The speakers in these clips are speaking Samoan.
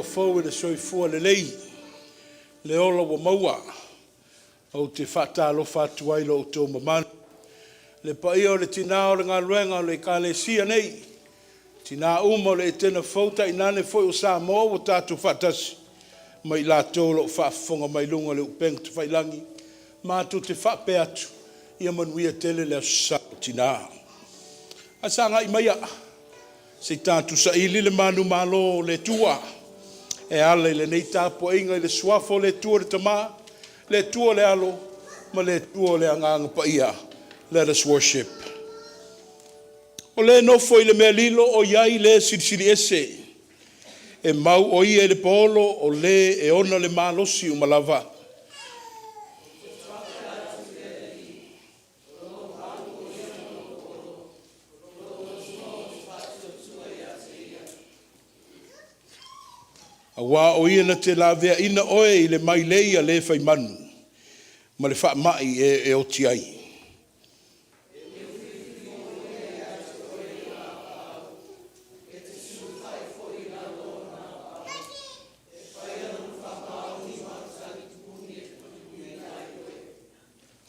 taeao fou i le soifua lelei, le ola ua maua. Ou te faatalofa atu ai i lo outou mamalu, le paia o le tina o le galuega o le Ekalesia nei, tina uma o le Etena Fou tainane foi o Samoa ua tatou faatasi, ma i latou o lo o faafofoga mai i luga o le upega tafailagi. Matou te faapea atu, ia manuia tele le Aso Sa o Tina. Ae sagai maia se i tatou saili le manumalo o le Atua e ala i lenei tapuaiga i le suafa o le Atua le Tama, le Atua le Alo ma le Atua o le Agaga Paia. Let us worship. O le nofo i le mea lilo o i ai le Silisili Ese. E mau o Ia i le paolo o Le e ona le malosi uma lava. Aua o Ia na te laveaina oe i le mailei a le faimanu ma le faamai e oti ai.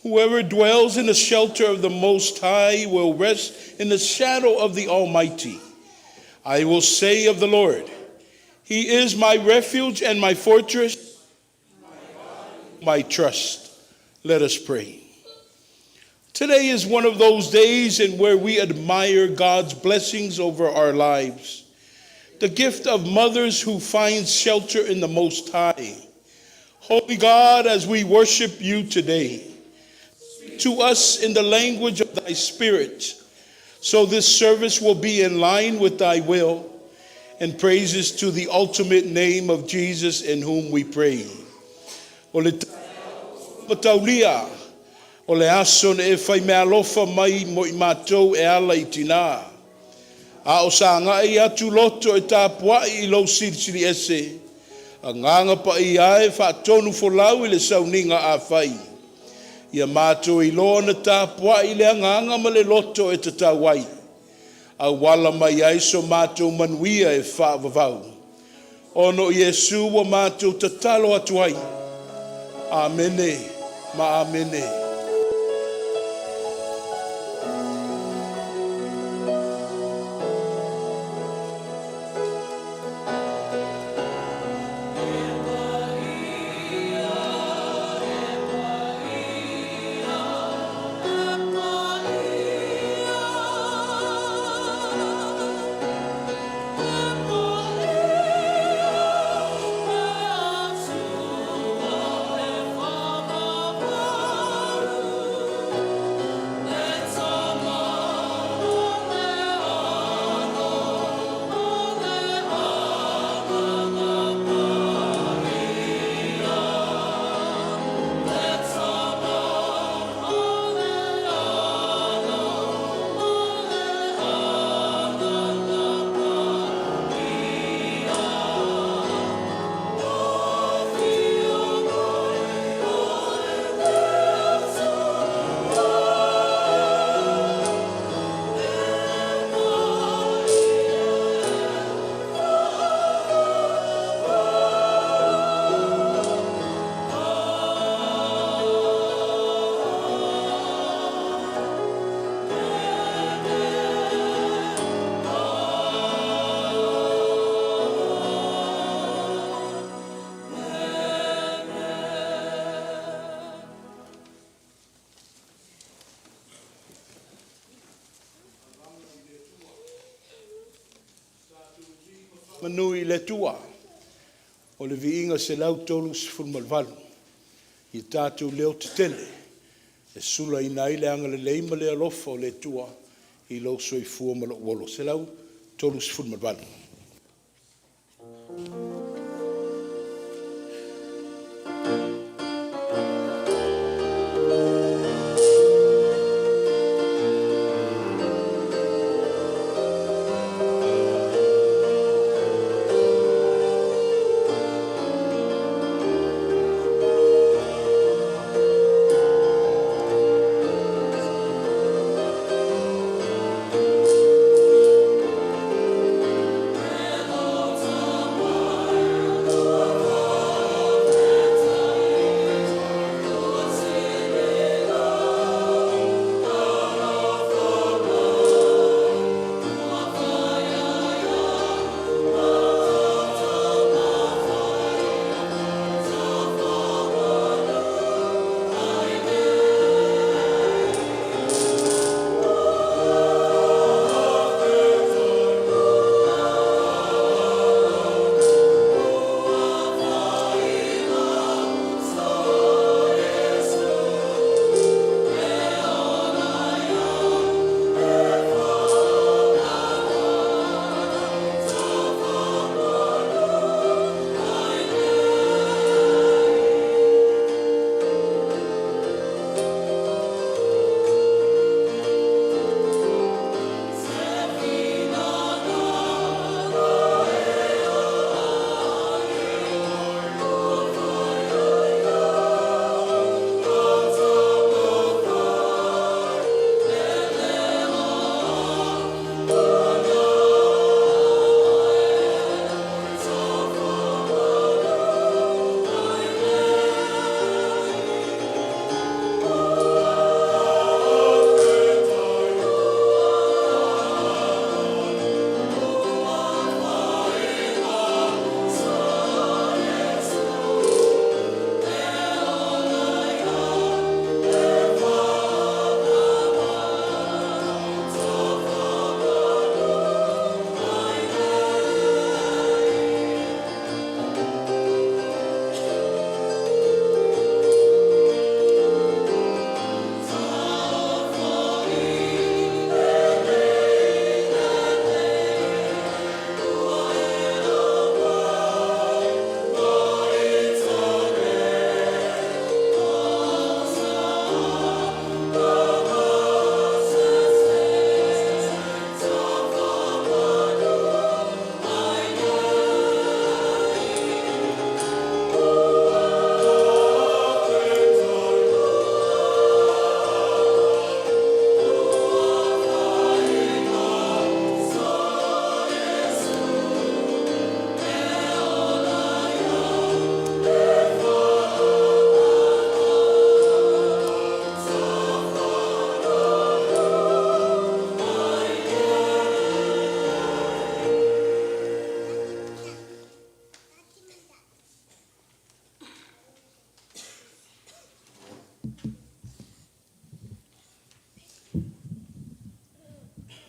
Whoever dwells in the shelter of the Most High will rest in the shadow of the Almighty. I will say of the Lord, He is my refuge and my fortress, my trust. Let us pray. Today is one of those days in where we admire God's blessings over our lives. The gift of mothers who find shelter in the Most High. Holy God, as we worship you today, speak to us in the language of thy Spirit, so this service will be in line with thy will and praises to the ultimate name of Jesus in whom we pray. O le taulia o le aso na e fai meaalofa mai mo i matou e ala i tinā. A o sagai atu loto e tapuai i lou Silisili Ese, Agaga Paia e faatonu folau i le sauniga a fai. Ia matou iloa ona tapuai i le agaga ma le loto e tatau ai, auala mai ai so matou manuia e faavavau. Ona o Iesu ua matou tatalo atu ai. Amene ma amene. Manu i le Atua o le viiga 138, ia tatou leotetele e sulaina ai le agalelei ma le alofa o le Atua i lou soifua ma lou ola. 138.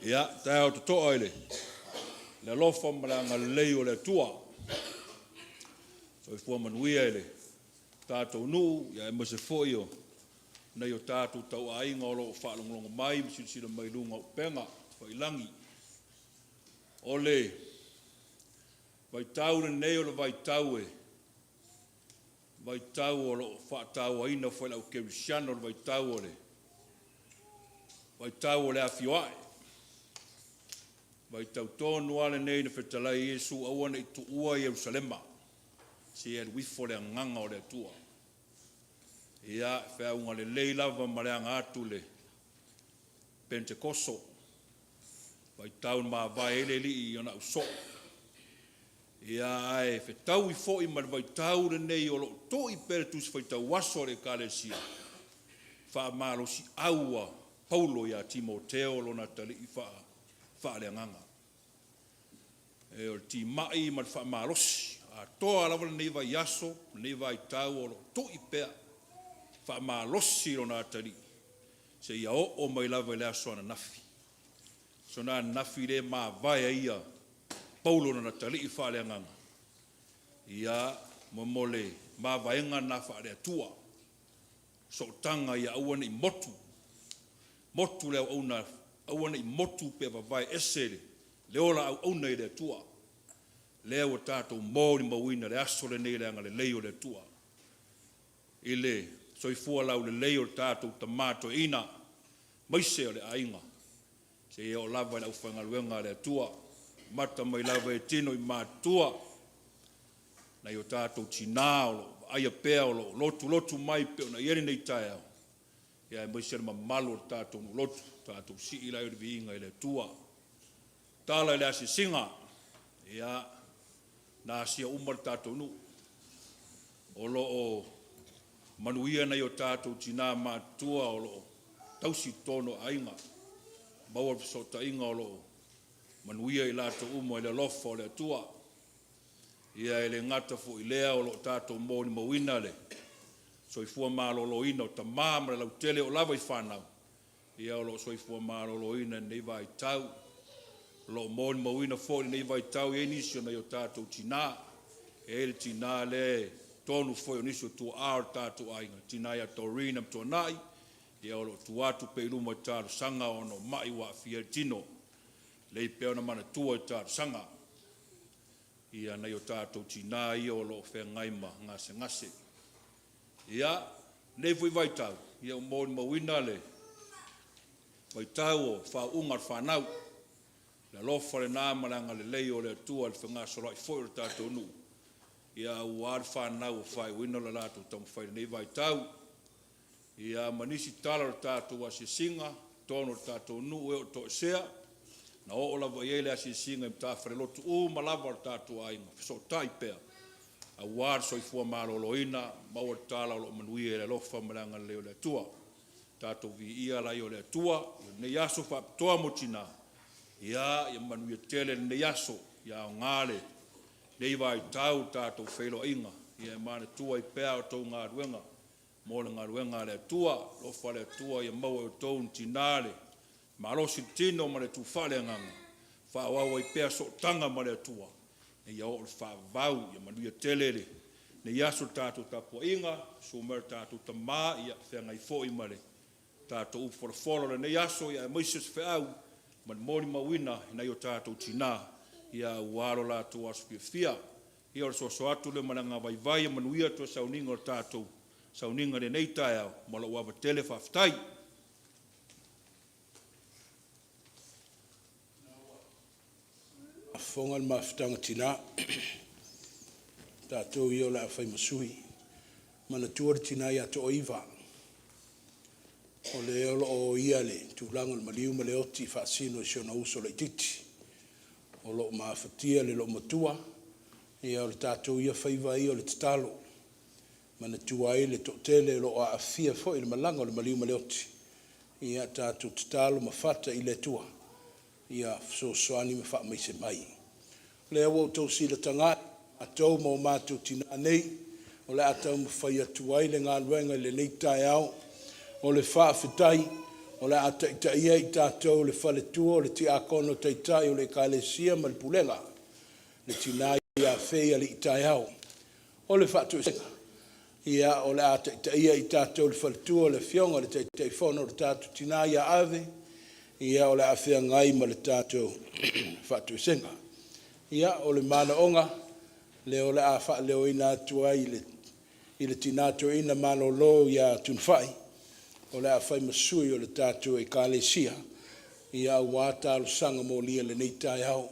Ia, taeao totoa i le alofa ma le agalelei o le Atua. Soifua manuia i le tatou nuu, ia aemaise foi o nai o tatou tauaiga o lo o faalogologo mai ma silasila mai i luga o upega tafailagi. O le vaitau lenei o le vaitau e vaitau o lo o faatauaina foi e le aukerisiano o le vaitau o le afioae. Vaitau tonu lava lenei na fetalai ai Iesu, aua ne i tuua Ierusalema se i alu ifo le Agaga o le Atua. Ia, e feauga lelei lava ma le aga atu i le Penetekoso, vaitau na mavae ai le Alii i ona ausoo. Ia, ae fetaui foi ma le vaitau lenei o lo o tui pea le Tusi Faitau Aso a le Ekalesia, faamalosiau a Paulo ia Timoteo lona atalii faaleagaga. E, o le timai ma le faamalosi atoa lava lenei vaiaso, lenei vaitau o lo o tui pea, faamalosi lona atalii seia oo mai lava i le aso ananafi. O le aso ananafi lea e mavae ai Paulo lona atalii faaleagaga, ia, ma mo le mavaega lena faale-Atua, sootaga ia aua ne i motu, motu le auauna, aua ne i motu pe vavae ese le ola auauna i le Atua. Lea ua tatou molimauina le aso lenei i le agalelei o le Atua, i le soifua laulelei o le tatou tama toeaina, aemaise o le aiga, seia oo lava i le aufaigaluega a le Atua, amata mai lava i tino i matua, nai o tatou tina o lo o vaaia pea, o lo o lotulotu mai pei ona i ai lenei taeao, aemaise le mamalu o le tatou nuu lotu. Tatou sii laia o le viiga i le Atua. Tala i le asiasiga, ia, na asia uma le tatou nuu. O lo o manuia nai o tatou tina matutua o lo o tausi i totonu o aiga, maua le fesootaiga o lo o manuia i latou uma i le alofa o le Atua. Ia e le gata foi i lea o lo o tatou molimauina le soifua maloloina o tama ma le lautele e oo lava i fanau, ia o lo o soifua maloloina i lenei vaitau. O lo o molimauina foi i lenei vaitau, e i ai nisi o nai o tatou tina, e i ai le tina lea i totonu foi o nisi o tuaa o le tatou aiga, le tina ia Doreen Amituanai, ia o lo o tua atu pea i luma i talosaga ona o mai ua aafia ai le tino. E lelei pea ona manatua i talosaga nai o tatou tina ia o lo o feagai ma gasegase. Ia, lenei foi vaitau, ia ua molimauina le vaitau o faauuga o le fanau. Le alofa lena ma le agalelei o le Atua i le fegasoloai foi o le tatou nuu, aua le fanau ua faaiuina le latou taumafai i lenei vaitau. Ia ma nisi tala o le tatou asiasiga i totonu o le tatou nuu e oo i toesea, na oo lava i ai le asiasiga i matafalelolotu uma lava o le tatou aiga, fesootai pea aua le soifua maloloina, maua le tala o lo o manuia i le alofa ma le agalelei o le Atua. Tatou viia lea o le Atua i lenei aso faapitoa mo tina, ia manuia tele lenei aso, ia aoga lenei vaitau i le tatou feiloaiga e manatua ai pea a outou galuega mo le galuega a le Atua. Alofa le Atua ia maua e outou ni tina le malosi i le tino ma le tu faaleagaga, faaauau ai pea sootaga ma le Atua seia oo i le faavavau. Ia manuia tele lenei aso i le tatou tapuaiga, susu mai o le tatou tama, ia feagai foi ma le tatou upu folafola o lenei aso, aemaise o se feau ma le molimauina i nai o tatou tina aua lo latou aso fiafia. Ia o le soso atu lea ma le agaga vaivai, ia manuia toe sauniga o le tatou sauniga i lenei taeao. Ma lou ava tele faafetai. Fofoga le mafutaga tina, tatou ia o le a fai ma sui. Manatua le tina ia Toaiva, o le o lo o oia le tulaga o le maliu ma le oti e faasino i si ona uso laitiiti. O lo o mafatia le loomatua, ia o le tatou ia faiva ia o le tatalo. Manatua ai le toatele o lo o aafia foi i le malaga o le maliu ma le oti, ia tatou tatalo ma fata i le Atua ia fesoasoani ma faamaise mai. O lea ua outou silatagai, matou ma o matou tina nei, o le a taumafai atu ai le galuega i lenei taeao. O le faafetai O le a taitaia i tatou le faletua o le tiakono taitai o le Ekalesia ma le pulega, le tina ia Fei Alii Taeao. O le faatoesega, ia, o le a taitaia i tatou le faletua o le afioga i le Taitaifono o le tatou tina ia Ave, ia, o le a feagai ma le tatou faatoesega. Ia, o le manaoga lea o le a faaleoina atu ai i le tina toeaina malolo ia Tunuwai, o le a fai ma sui o le tatou Ekalesia, ia aua talosaga molia i lenei taeao.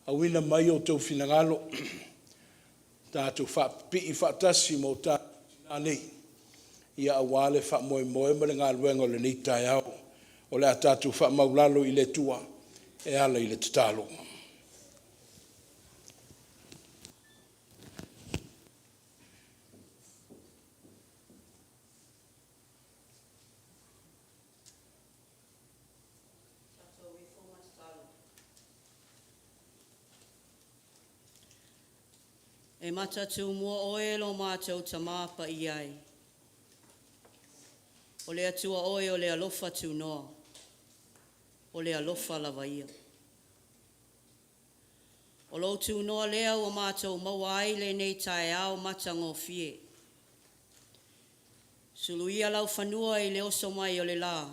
Auina mai outou finagalo, tatou faapipii faatasi mo tatou tina nei, ia aua le faamoemoe ma le galuega o lenei taeao. O le a tatou faamaualalo i le Atua e ala i le tatalo. E matatūmua oe lo mātou tamā pa iai. O le atua oe o le alofa tūnoa. O le alofa lava ia. O lou tūnoa lea ua mātou maua ai lenei taeao matagofie. Suluia lau fanua i le oso mai o le la,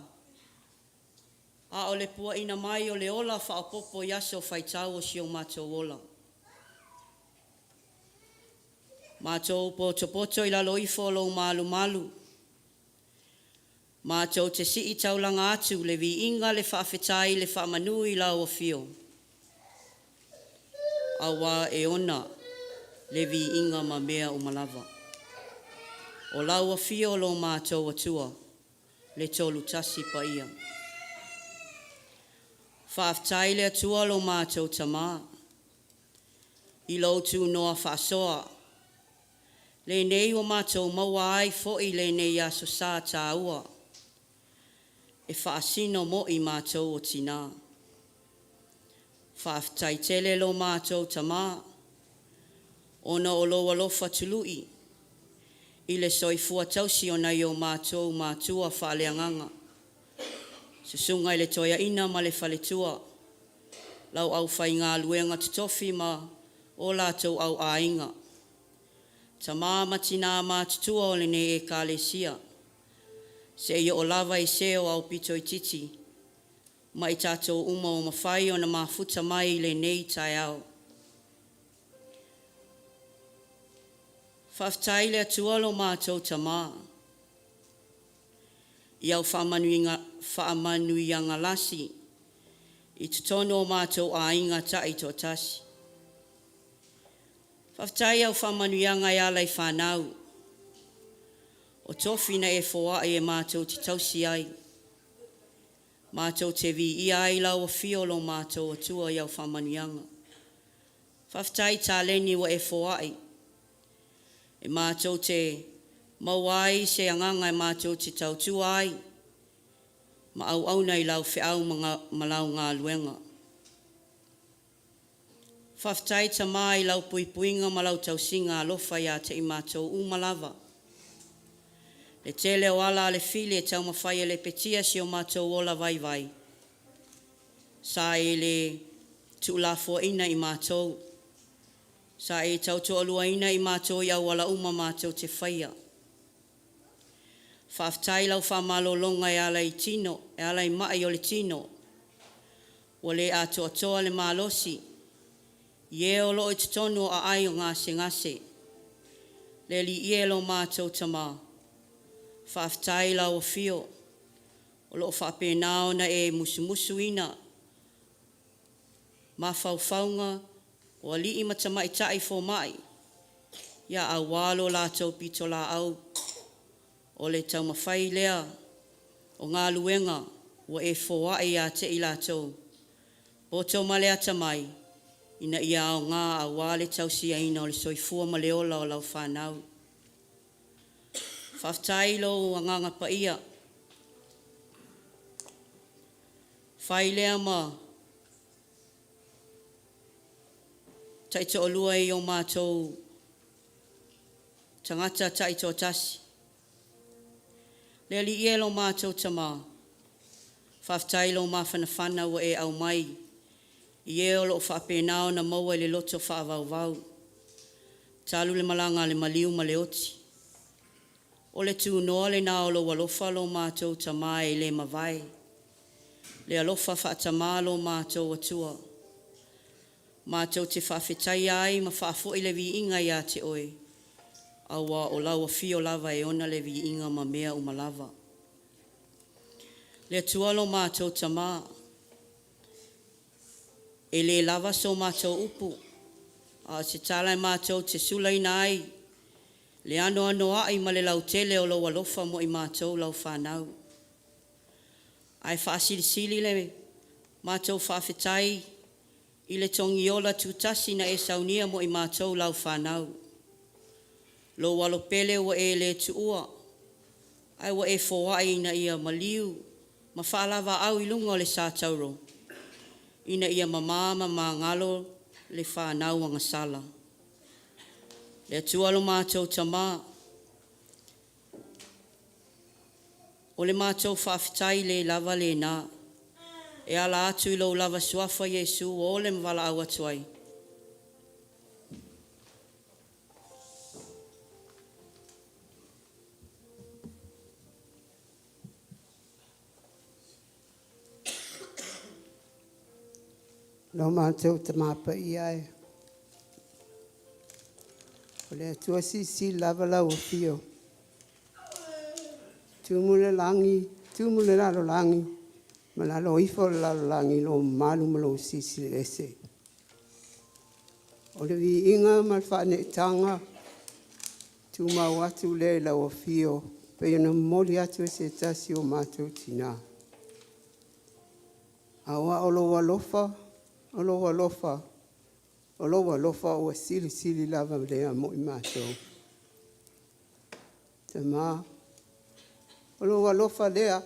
a o le puaina mai o le ola faaopoopo i aso faitau o si o matou ola. Matou potopoto i lalo ifo o lou malumalu, matou te sii taulaga atu le viiga le faafetai le faamanu i lau afio, aua e ona le viiga ma mea uma lava. O lau afio lo matou Atua, le Tolutasi Paia. Faafetai le Atua lo matou Tamā, i lou tunoa faasoa, lenei ua matou maua ai foi lenei aso Sa tāua, e faasino moi matou o tinā. Faafetai tele lo matou Tamā, ona o lou alofa tului i le soifua tausi o nai o matou matua faaleagaga, Susuga i le Toeaina ma le Faletua, lau aufaigaluega totofi ma o latou auaiga, tama ma tina matutua o lenei Ekalesia, seia oo lava i se o aupito itiiti ma i tatou uma ua mafai ona mafuta mai i lenei taeao. Faafetai i le Atua lo matou Tamā i au faamanuiaga lasi i totonu o matou aiga taitoatasi. Faafetai i au faamanuiaga e ala i fanau, o tofi na e foai e matou te tausi ai, matou te viia ai lau afio lo matou Atua i au faamanuiaga. Faafetai i taleni ua e foai e matou te maua ai se agaga e matou te tautua ai ma auauna i lau feau ma lau galuega. Faafetai Tama i lau puipuiga ma lau tausiga alofa ia te i matou uma lava. Le tele o ala a le fili e taumafai e lepetia si o matou ola vaivai, sa e le tuulafoaiina i matou, sa e tautoaluaina i matou i auala uma matou te faia. Faafetai i lau faamalologa e ala i tino, e ala i mai o le tino, ua le atoatoa le malosi i e o lo o i totonu o aai o gasegase. Le Alii e lo matou Tamā, faafetai i lau afio o lo o faapena ona e musumusuina mafaufauga o alii ma tamaitai fomai, ia aua lo latou pitolaau o le taumafai lea o galuega ua e foai ia te i latou, poto ma le atamai ina ia aoga aua le tausiaina o le soifua ma le ola o lau fanau. Faafetai i lou Agaga Paia, fai lea ma taitoalua i o matou tagata taitoatasi. Le Alii e lo matou Tamā, Faafetai i lou mafanafana ua e aumai i e o lo o faapena ona maua i le loto faavauvau talu le malaga a le maliu ma le oti. O le tunoa lena o lou alofa lo matou Tama e le mavae, le alofa faa-Tama lo matou Atua. Matou te faafetaia ai ma faafoi le viiga ia te Oe, aua o lau afio lava e ona le viiga ma mea uma lava. Le Atua lo matou Tama, e le lava so matou upu, a o se tala matou te sulaina ai le anoanoai ma le lautele o lou alofa mo i matou lau fanau. Ae faasilisili le matou faafetai i le togiola tutasi na e saunia mo i matou lau fanau. Lou Alo pele ua e le tuua, ae ua e foai ina ia maliu ma faalavaaau i luga o le sa tauro, ina ia mama ma magalo le fanau agasala. Le Atua lo matou Tama, o le matou faafetai le lava lena e ala atu i lou lava Suafa Iesu ua ole ma valaau atu ai, Lo matou Tama Paia e, o le Atua silisili lava lau afio. Tumu le lagi, tumu le lalolagi ma lalo ifo o le lalolagi i lo mamalu ma lou silisili ese. O le viiga ma le faaneetaga tumau atu lea i lau afio pei ona momoli atu e se tasi o matou tina. Aua o lou alofa, o lou alofa, o lou alofa ua silisili lava lea mo i matou. Tama, o lou alofa lea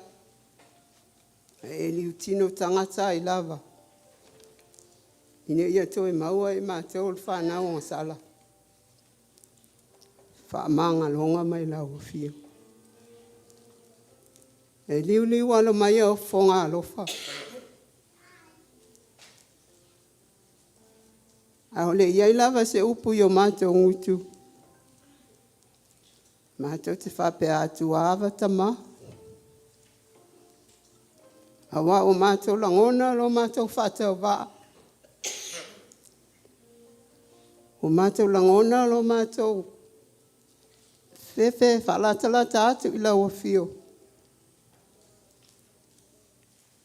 na e liutino tagata ai lava ina ia toe maua e i matou le fanau agasala faamagaloga mai lau Afio. E liuliu alo mai au fofoga alofa, a o le i i ai lava se upu i o matou gutu, matou te faapea atu, “Ua ava tama,” aua ua matou lagona lo matou faatauvaa, ua matou lagona lo matou fefe e faalatalata atu i lau afio,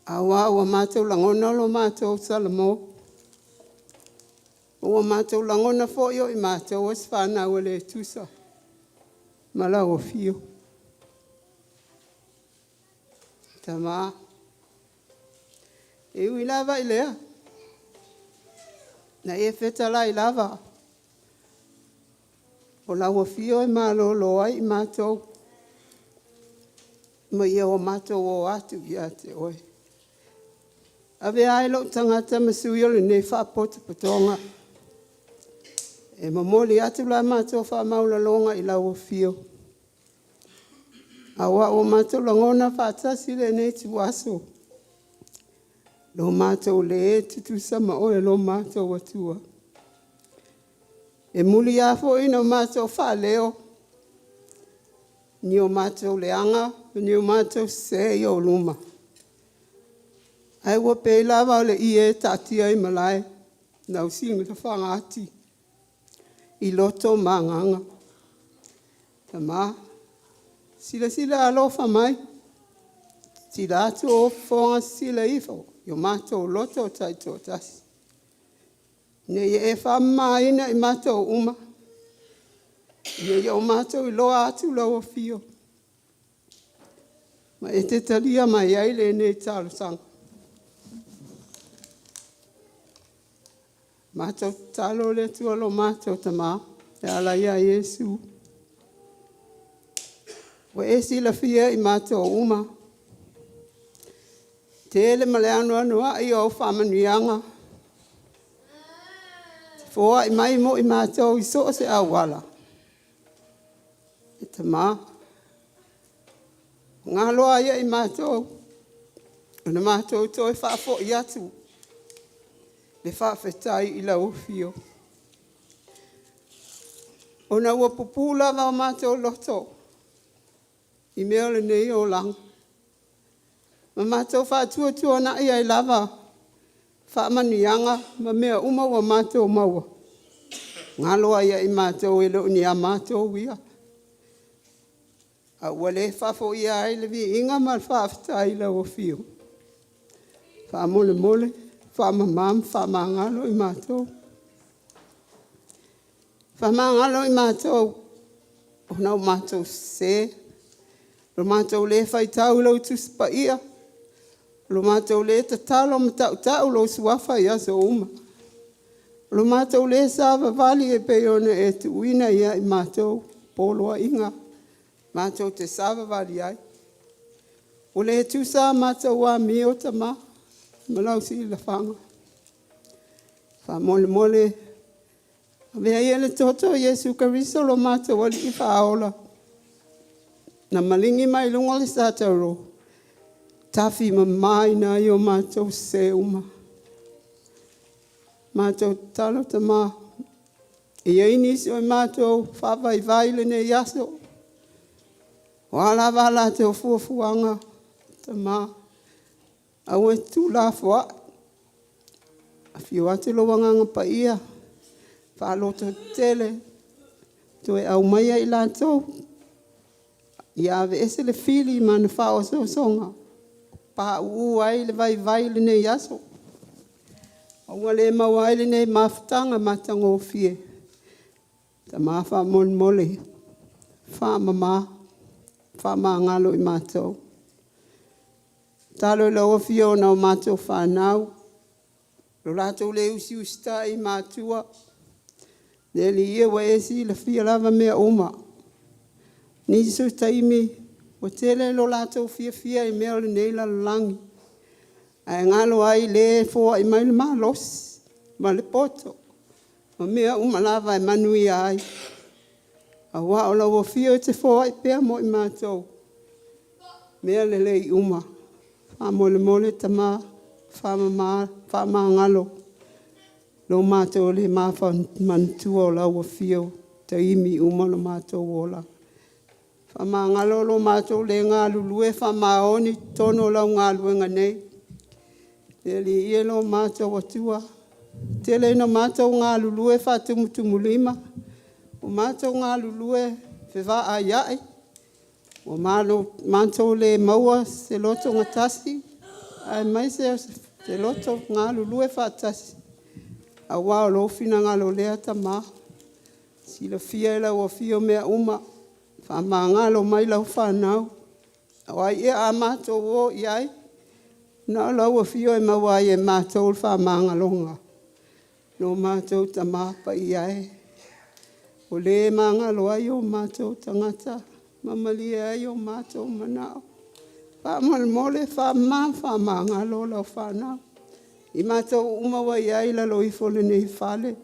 aua ua matou lagona lo matou salamo, ua matou lagona foi o i matou o se fanau e le tusa ma lau afio. Tama, e ui lava i lea, na e fetalai lava, o lau afio e malolo ai i matou, ma ia o matou o atu ia te oe. Avea ai lou tagata ma sui o lenei faapotopotoga e momoli atu la matou faamaualaloga i lau afio, aua ua matou lagona faatasi lenei ituaso, lo matou le tutusa ma oe lo matou Atua. E muli lava foi ona matou faaleo ni o matou leaga ma ni o matou sese i ou luma, ae ua pei lava o le ie e taatia i malae lausigalafaga ati i loto ma agaga. Tama, silasila alofa mai, sisila atu ou fofoga sisila ifo i o matou loto taitoatasi, ina ia e faamamaina i matou uma, ina ia o matou iloa atu lau afio, ma e te talia mai ai lenei talosaga. Matou tatalo le Atua lo matou Tama e ala ia Iesu, ua e silafia i matou uma, tele ma le anoanoai o au faamanuiaga e foai mai mo i matou i so o se auala. E Tama, ua galo lava ia i matou. Ona matou toe faafoi atu le faafetai i lau Afio, ona ua pupū lava o matou loto i mea o lenei olaga, ma matou faatuatuanai ai lava faamanuiaga ma mea uma ua matou maua, galo ai ia i matou e le o ni a matou ia, a ua le faafoia ai le viiga ma le faafetai i lau Afio. Faamolemole, faamama ma faamagalo i matou. Faamagalo i matou ona ua matou sese, lo matou le faitau i lau Tusi Paia, lo matou le tatalo ma tautau lou Suafa i aso uma, o lo matou le savavali e pei ona e tuuina ia i matou poloaiga matou te savavali ai. Ua le tusa a matou amio Tama ma lau silafaga. Faamolemole, avea ia le toto o Iesu Keriso lo matou Alii Faaola na maligi mai luga o le sataulo, tafimamaina ai o matou sese uma. Matou tatalo Tama, e i ai nisi o matou faavaivai i lenei aso, o a lava a latou fuafuaga, Tama, aua e te tuulafoai, afio atu lou Agaga Paia faalototele, toe aumaia i latou ia aveese le fili ma ana faaosoosoga, pauu ai le vaivai i lenei aso, a ua le maua ai lenei mafutaga matagofie. Tama faamolemole, faamama, faamagalo i matou. Tatalo i lau Afio ona o matou fanau, lo latou le usiusitai i matua, Le Alii e, ua e silafia lava mea uma. Nisi o taimi ua tele lo latou fiafia i mea o lenei lalolagi, ae galo ai le e foai mai le malosi ma le poto ma mea uma lava e manuia ai. Aua o lau Afio e te foai pea mo i matou mea lelei uma. Faamolemole Tama, faamama, faamagalo lo matou le manatua o lau Afio i taimi uma o le matou ola. Faamagalo lo matou le galulue faamaoni i totonu o lau galuega nei. Le Alii e lo matou Atua, e tele ina matou galulue faatumutumulima, ua matou galulue fevaaiai, ua matou le maua se lotogatasi aemaise o se loto galulue faatasi, aua o lou finagalo lea Tama. E silafia e lau Afio mea uma, faamagalo mai lau fanau. O ai ea a matou o i ai? Na o lau Afio e maua ai e matou le faamagaloga. Lo matou Tama Paia e, o le magalo ai o matou tagata ma malie ai o matou manao. Faamolemole, faamama, faamagalo lau fanau, i matou uma ua i ai i lalo ifo o lenei fale.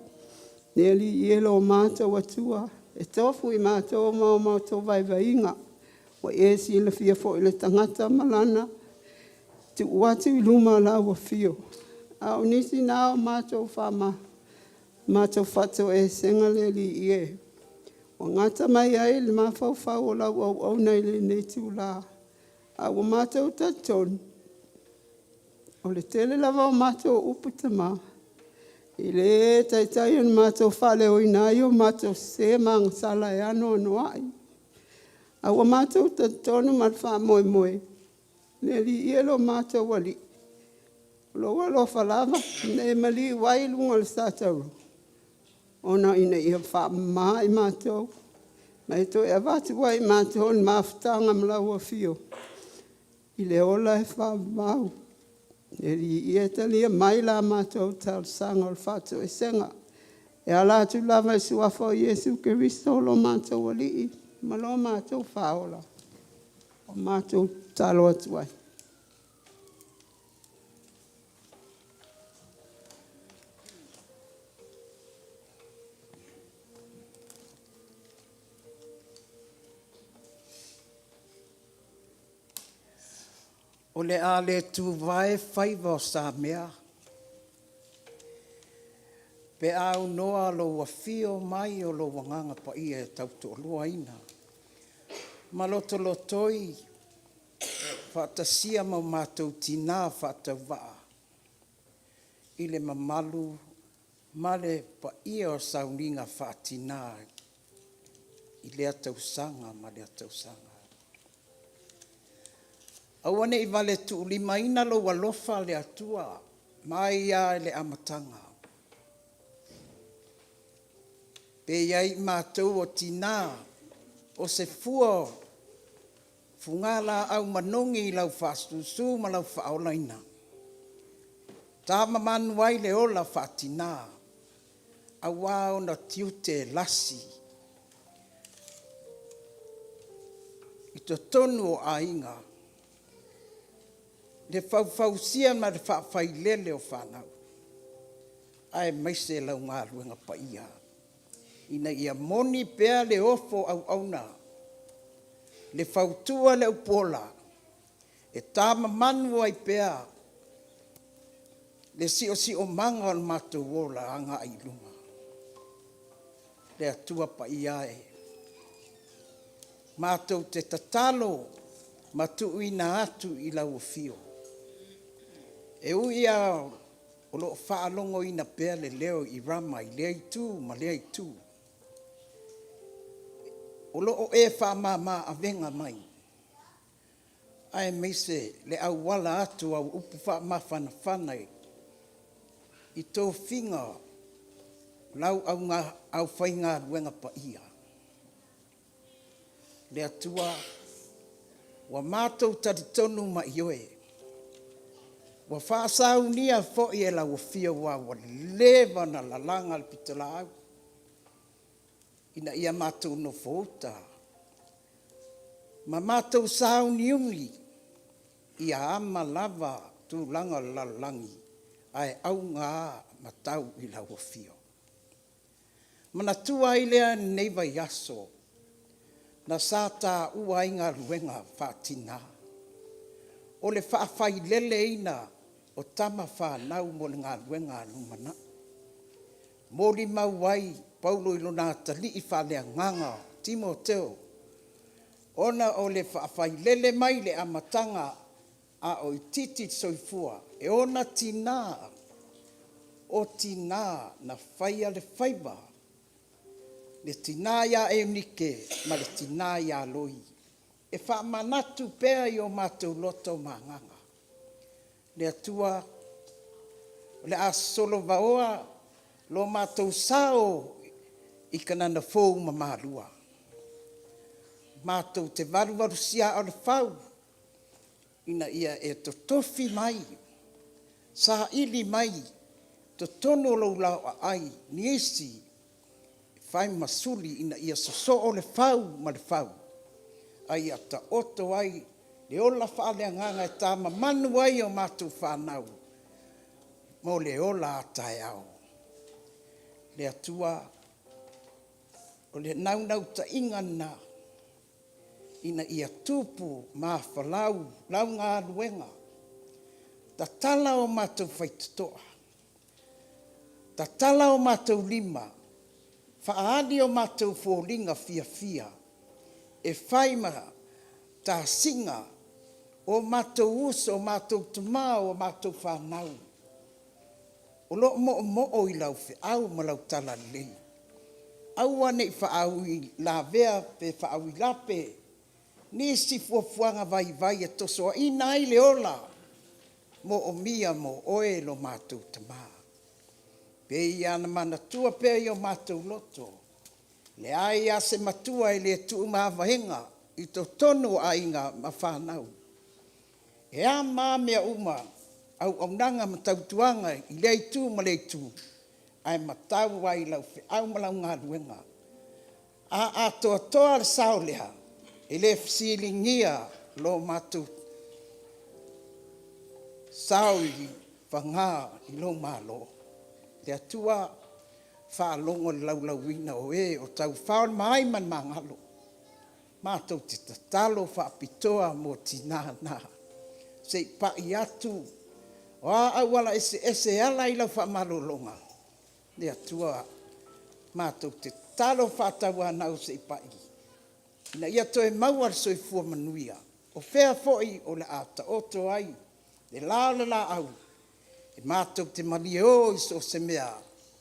Le Alii e lo matou Atua, e tofu i matou ma o matou vaivaiga, ua e silafia foi le tagata ma lana tuu atu i luma o lau Afio. A o nisi na o matou faatoesega le Alii e, ua gata mai ai le mafaufau o lau auauna i lenei itula, ae ua matou talitonu, o le tele lava o matou upu Tama, e le taitai ona matou faaleoina ai o matou sese ma agasala e anoanoai. Ae ua matou talitonu ma le faamoemoe, le Alii e lo matou Alii, o lou alofa lava na e maliu ai i luga o le satauro, ona ina ia faamama i matou ma e toe avatu ai i matou le mafutaga ma lau Afio i le ola e faavavau. Le Alii e, talia mai la matou talosaga o le faatoesega e ala atu lava i le Suafa o Iesu Keriso lo matou Alii ma lo matou Faaola, ua matou tatalo atu ai. O le a le tuvae faiva o Samea, pe a aunoa lou afio mai o lou Agaga Paia e tautoaluaina ma lotolotoi faatasia ma o matou tina faatauvaa i le mamalu ma le paia o sauniga faatina i lea tausaga ma lea tausaga. Aua ne i vale tuulimaina lou alofa le Atua mai lava i le amataga. Pe i ai i matou o tina o se fua o fugalaau manogi i lau faasusu ma lau faaolaina, tamamanu ai le ola faatina aua ona tiute e lasi i totonu o aiga, le faufausia ma le faafailele o fanau, aemaise lau galuega paia, ina ia moni pea le ofo auauna, le fautua le upuola, e tamamanu ai pea le siosiomaga o le matou ola agai i luma. Le Atua Paia e, matou te tatalo ma tuuina atu i lau afio, e ui lava o lo o faalogoina pea le leo i Rama i lea itu ma lea itu, o lo o e faamama avega mai, aemaise le auala atu au upu faamafanafana i tofiga o lau aufaigaluega paia. Le Atua, ua matou talitonu ma ioe, ua faasaunia foi e lau Afio aua ua leva ona lalaga le pitolaau ina ia matou nofouta ma matou sauniuni ia ama lava tulaga o le lalolagi ae auga ma tau i lau Afio. Manatua ai lea lenei vaiaso na sa taua ai galuega faatina, o le faafaileleina o tama fanau mo le galuega a lumanai. Molimau ai Paulo i lona atalii faaleagaga o Timoteo ona o le faafailele mai i le amataga a o itiiti le soifua e ona tina, o tina na faia le faiva, le tina ia Eunike ma le tina ia Loi, e faamanatu pea i o matou loto ma agaga. Le Atua, o le a solovaoa lo matou sao i Kanana Fou ma Malua, matou te valuvalusia aa o le fau ina ia e totofi mai, saili mai totonu o lou laoaai nisi e fai ma suli ina ia sosoo le fau ma le fau, a ia taoto ai le ola faaleagaga e tamamanu ai a matou fanau mo le ola a taeao. Le Atua, o le naunautaiga lena ina ia tupu ma afalau lau galuega, tatala o matou faitotoa, tatala o matou lima, faaali o matou foliga fiafia e fai ma tasiga o matou uso, o matou tama, o matou fanau o lo o moomoo i lau feau ma lau talalelei. Aua ne i faauilavea pe faauilape nisi fuafuaga vaivai e tosoaina ai le ola moomia mo oe lo matou Tama. Pei lava ona manatua pea i o matou loto, leai lava se matua e le tuumavaega i totonu o aiga ma fanau. E a ma a mea uma, auaunaga ma tautuaga i lea itu ma lea itu, ae matau lava i lau feau ma lau galuega. A atoatoa le sao lea, e le fesiligia lo matou sao i paga i lou Malo. Le Atua, faalogo i le laulauina o e o taufao le maai ma le magalo. Matou te tatalo faapitoa mo tina na. Se i pa'i atu, o a auala eseese e ala ai lau faamalologa, le Atua, matou te tatalo faatauanau se i pa'i, ina ia toe maua le soifua manuia, o fea foi o le a taoto ai le la o le laau, e matou te malieo i so o se mea,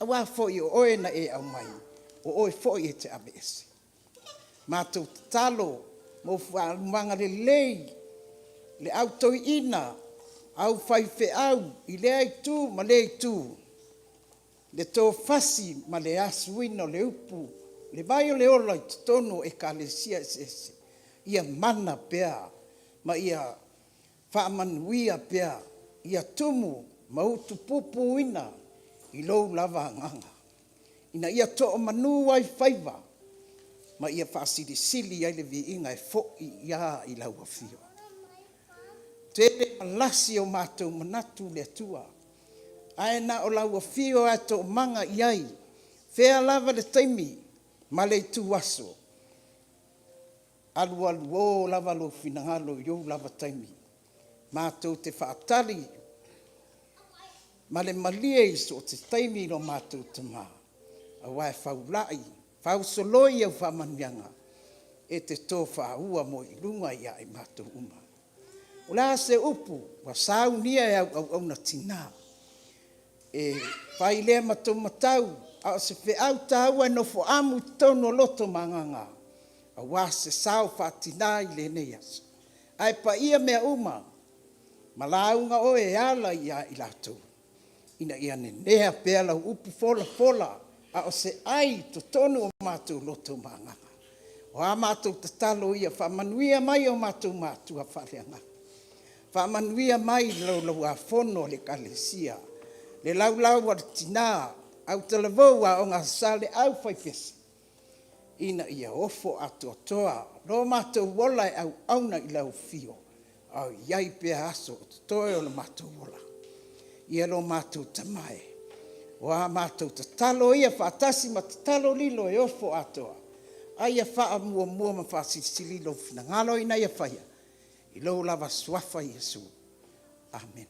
aua foi o Oe na e aumai, o Oe foi e te aveese. Matou tatalo mo faamanuiaga lelei i le Au Toeaina, au faifeau i lea itu ma lea itu, le tofasi ma le asuina o le upu, le vai o le ola i totonu o Ekalesia eseese, ia mana pea ma ia faamanuia pea, ia tumu ma utupupuina i lou lava Agaga, ina ia toomanu ai faiva ma ia faasilisili ai le viiga e foi lava i lau Afio. Tele malasi o matou manatu le Atua, ae na o lau Afio lava e toomaga i ai, fea lava le taimi ma le ituaso, alualuō lava lou finagalo i ou lava taimi. Matou te faatali ma le malie i so o se taimi i lo matou Tama, aua e faulai, fausoloi au faamanuiaga e te tofaua moe i luga ia i matou uma. O le a se upu ua saunia e au auauna tina, e fai lea ma taumatau, a o se feau taua e nofo amu i totonu o loto ma agaga aua se sao faa-tina i lenei aso. Ae paia mea uma ma lauga oe e ala ia i latou ina ia nenea pea lau upu folafola a o se ai i totonu o matou loto ma agaga. O a matou tatalo ia, faamanuia mai o matou matua faaleagaga, faamanuia mai i le Laulau-a-Fono a le Ekalesia, le Laulau a le Tina, Autalavou, Aoga Aso Sa, le aufaipese, ina ia ofo atoatoa lo matou ola e auauna i lau afio a o i ai pea aso o totoe o le matou ola. Ia lo matou Tama e, o a matou tatalo ia faatasi ma tatalo lilo e ofo atoa, a ia faamuamua ma faasilisili lou finagalo ina ia faia i lou lava Suafa Iesu. Amene.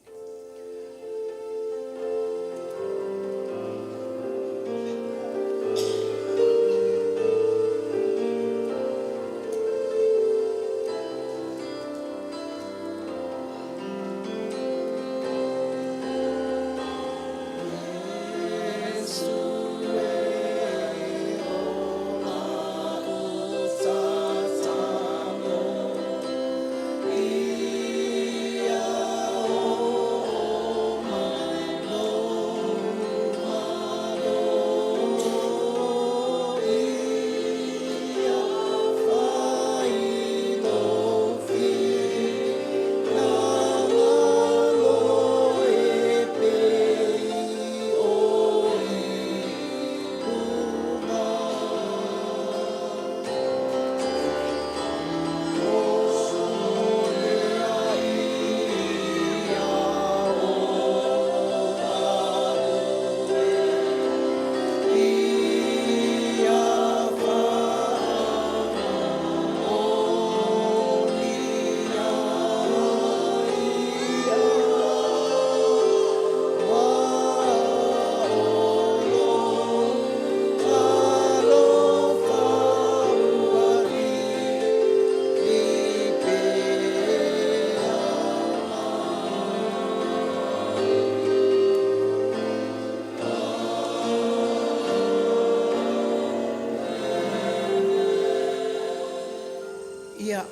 Ia,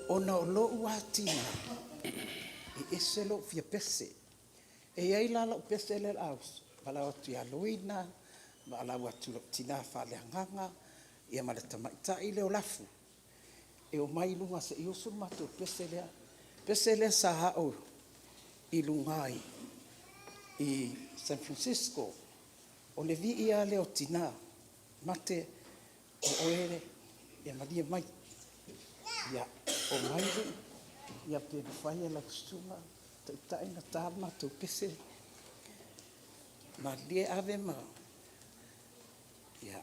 ona o lou lava tina, e ese lou fia pese. E i ai la lau pese lea o le a usu, valaau atu ia Loina, valaau atu i lou tina faaleagaga ia ma le tamaitai lea o Lafu e omai i luga se i usu le matou pese lea. Le pese lea sa ao i luga i San Francisco. O le vii lava lea o tina, mate o oe ia malie mai, ia omai alii, ia pe mafai e lau susuga taitai ona ta le matou pese. Malilie ave ma… ia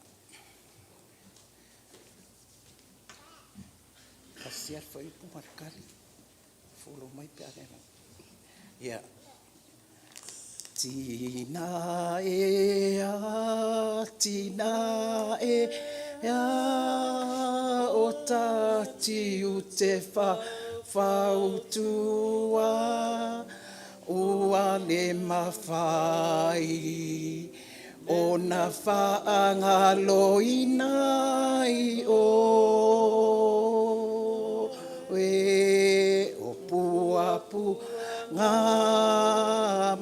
pasi lava le fuaiupu ma le tali. Follow mai pe a lena. Ia. Tina e a, tina e a, o tatiu te fa fautua, ua le mafai ona faagaloina i oe, o puapuaga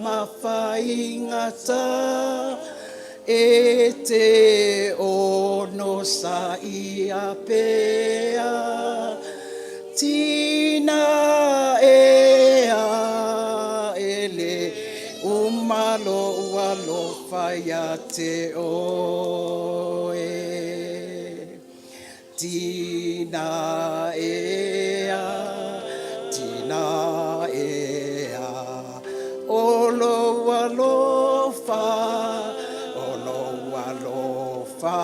ma faigata e te onosaia pea, tina e a, e le uma lou alofa ia te oe. Tina e a, tina e a, o lou alofa, o lou alofa,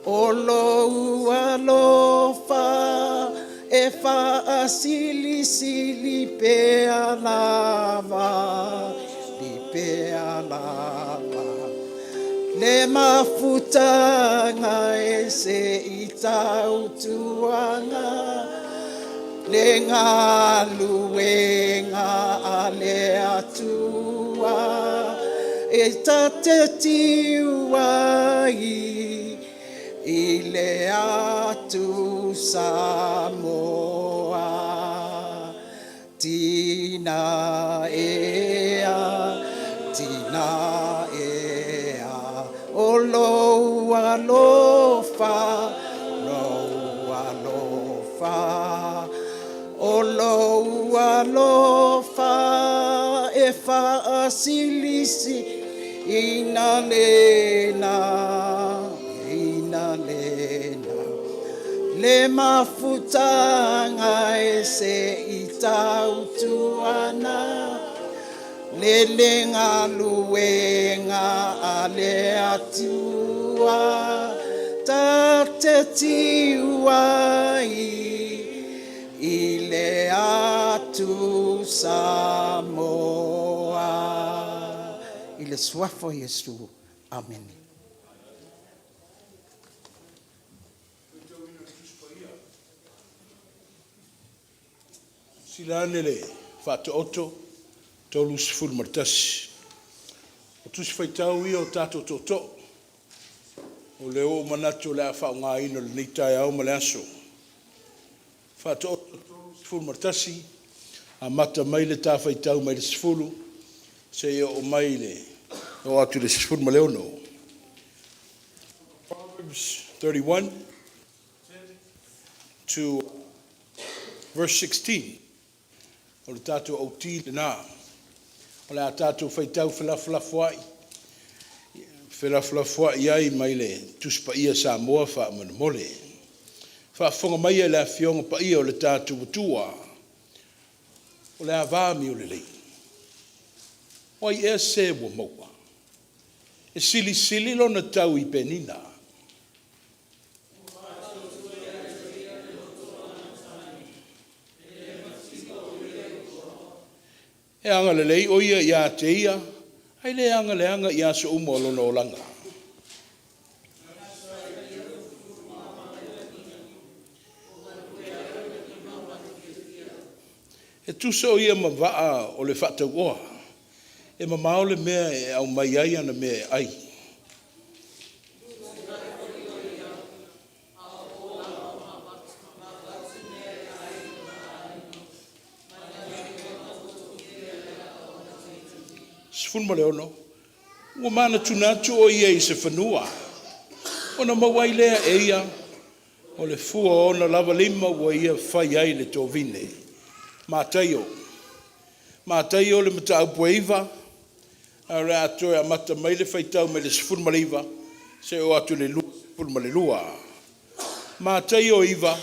o lou alofa, e faasilisili pea lava, li pea lava. Le mafutaga e se i tautuaga, le galuega a le Atua, e ta te tiu ai i le atu Samoa. Tina e a, tina e a, o lou alofa, lou alofa, o lou alofa, e faasilisili ina lena, ina lena. Le mafutaga e se i tautuana, le le galuega a le Atua, ta te tiu ai i le atu Samoa. I le suafa o Iesu. Amene. Sila ane le Faataoto 31. O Tusi Faitau ia o tatou tootoo, o lea ua ou manatu o le a faaaogaina i lenei taeao ma le aso. Faataoto 31, amata mai le ta faitau mai le 10 seia oo mai i le oo atu i le 16. Proverbs 31 to verse 16. O le tatou autī lena. O le a tatou faitau felafolafoai, felafolafoai ai mai le Tusi Paia Samoa faamolemole. Faafofoga maia i le Afioga Paia o le tatou Atua. O le ava amio lelei. O ai ea se ua maua? E silisili lona tau i penina. E agalelei o ia ia te ia, ae le agaleaga i aso uma o lona olaga. E tusa o ia ma vaa o le faatauoa, e mamao le mea e aumai ai ana mea e ai. 16, ua manatunatu o ia i se fanua, ona maua ai lea e ia o le fua o ona lava lima ua ia fai ai le tovine. Mataio. Mataio le mataupu e 9, ae o le a toe amata mai le faitau mai le 19 seia oo atu i le 22. Mataio 9,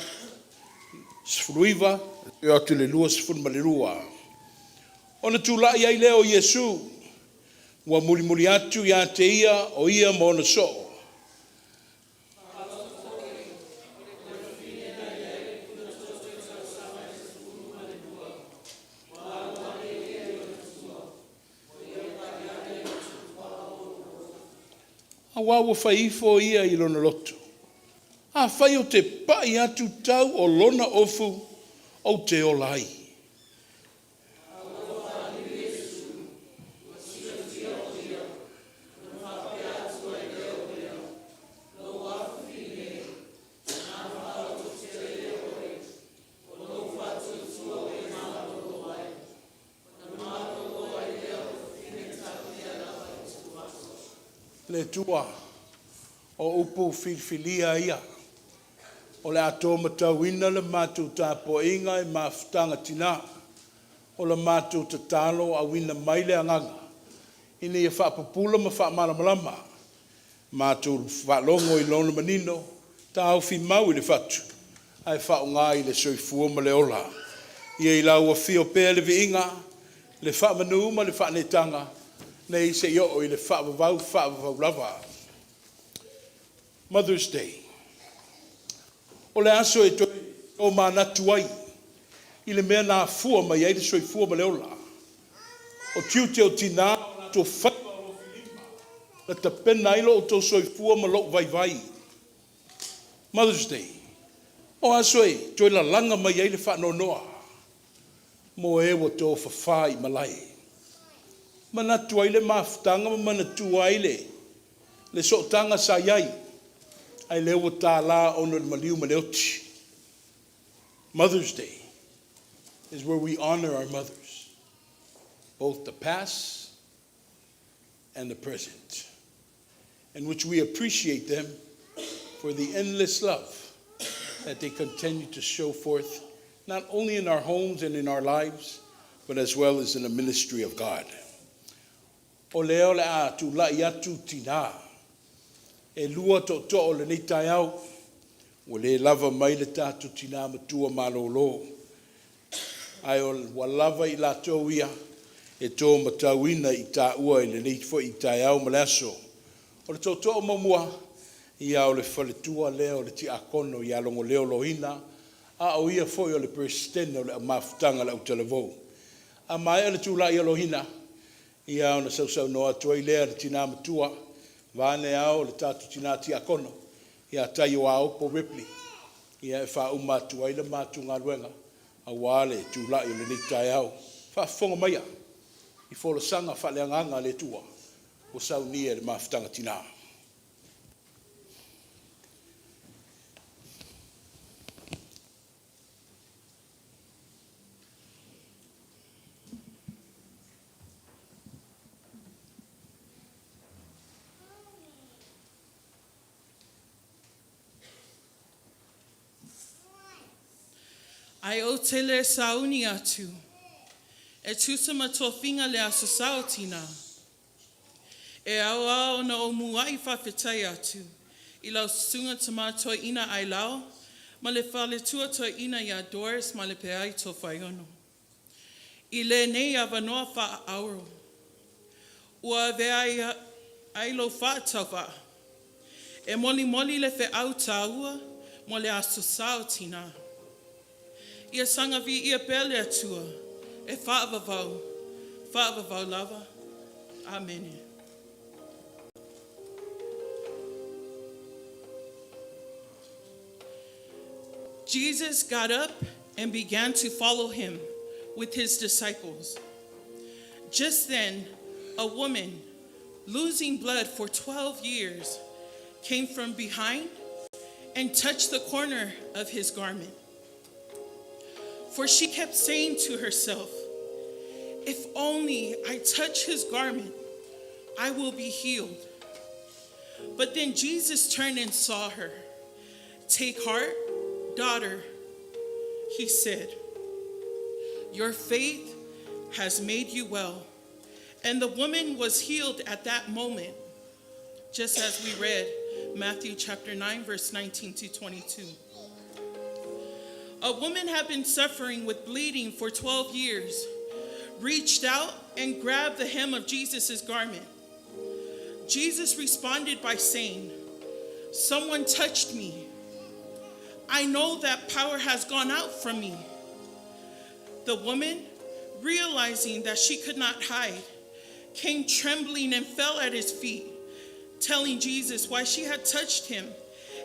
19 seia oo atu i le 22. Ona tulai ai lea o Iesu, ua mulimuli atu ia te ia o ia ma ona soo. Auā ua fai ifo ia i lona loto, Afai ou te pa'i atu tau o lona ofu, ou te ola ai. Le Atua, o upu filifilia ia, o le a tōmatauina le matou tapuaiga i mafutaga tinā. O la matou tatalo auina mai le Agaga ina ia faapupula ma faamalamalama. Matou faalogo i Lona manino, taofi mau i le fatu ae faaaoga i le soifua ma le ola. Ia i Lau Afio pea le viiga, le faamanu ma le faaneetaga, nei seia oo i le faavavau, faavavau lava. Mother's Day. O le aso e toe tomanatu ai i le mea na afua mai ai le soifua ma le ola. O tiute o tinā o latou faiva alofilima na tapena ai lo outou soifua ma lou vaivai. Mother's Day, o aso e toe lalaga mai ai le faanoanoa mo e ua tofafa i malae. Manatu ai le mafutaga ma manatua ai le le sootaga sa i ai, ae lea ua tala ona o le maliu ma le oti. Mother's Day is where we honor our mothers, both the past and the present, in which we appreciate them for the endless love that they continue to show forth, not only in our homes and in our lives, but as well as in the ministry of God. O lea o le a tulai atu tinā e lua tootoo o lenei taeao, ua le lava mai le tatou tinā matua malōlō, ae ua lava i latou ia e tōmatauina i tāua i lenei foi taeao ma le aso. O le tootoo muamua, ia o le faletua lea o le Tiakono ia Logoleo Loina, a o ia foi o le Peresetene o le Au Mafutaga a le Autalavou. A maea le tulai a Loina, ia ona sausaunoa atu ai lea o le tina matua, vaeane ao le tatou tina tiakono ia Taioaopo Ripley, ia e faauma atu ai le matou galuega aua le tulai o lenei taeao. Faafofoga maia i folasaga faaleagaga a le Atua ua saunia e le mafutaga tina. Ae ou te le sauni atu e tusa ma tofiga le Aso Sa o Tinā. E ao lava ona ou muai faafetai atu i lau Susuga Tama Toeaina Ailao ma le faletua toeaina ia Doris Malepeai Tofaeono i lenei avanoa faaauro ua avea ai, ai lou faatauvaa e molimoli le feau taua mo le Aso Sa o Tinā. Ia saga viia pea le Atua e faavavau, faavavau lava. Amene. Jesus got up and began to follow him with his disciples. Just then, a woman, losing blood for 12 years, came from behind and touched the corner of his garment. For she kept saying to herself, If only I touch his garment, I will be healed. But then Jesus turned and saw her. Take heart, daughter, he said. Your faith has made you well. And the woman was healed at that moment, just as we read Matthew chapter 9, verse 19 to 22. A woman had been suffering with bleeding for 12 years, reached out and grabbed the hem of Jesus' garment. Jesus responded by saying, Someone touched me. I know that power has gone out from me. The woman, realizing that she could not hide, came trembling and fell at his feet, telling Jesus why she had touched him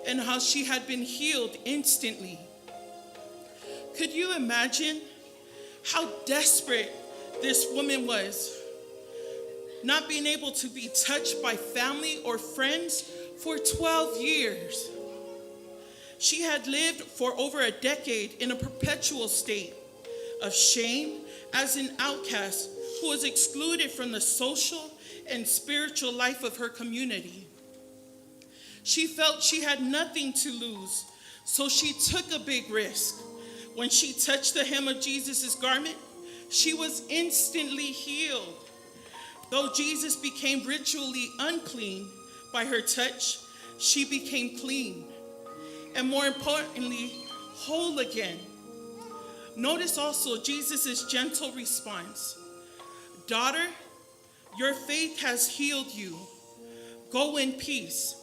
and how she had been healed instantly. Could you imagine how desperate this woman was? Not being able to be touched by family or friends for 12 years. She had lived for over a decade in a perpetual state of shame as an outcast who was excluded from the social and spiritual life of her community. She felt she had nothing to lose, so she took a big risk. When she touched the hem of Jesus' garment, she was instantly healed. Though Jesus became ritually unclean by her touch, she became clean and more importantly, whole again. Notice also Jesus' gentle response Daughter, your faith has healed you. Go in peace.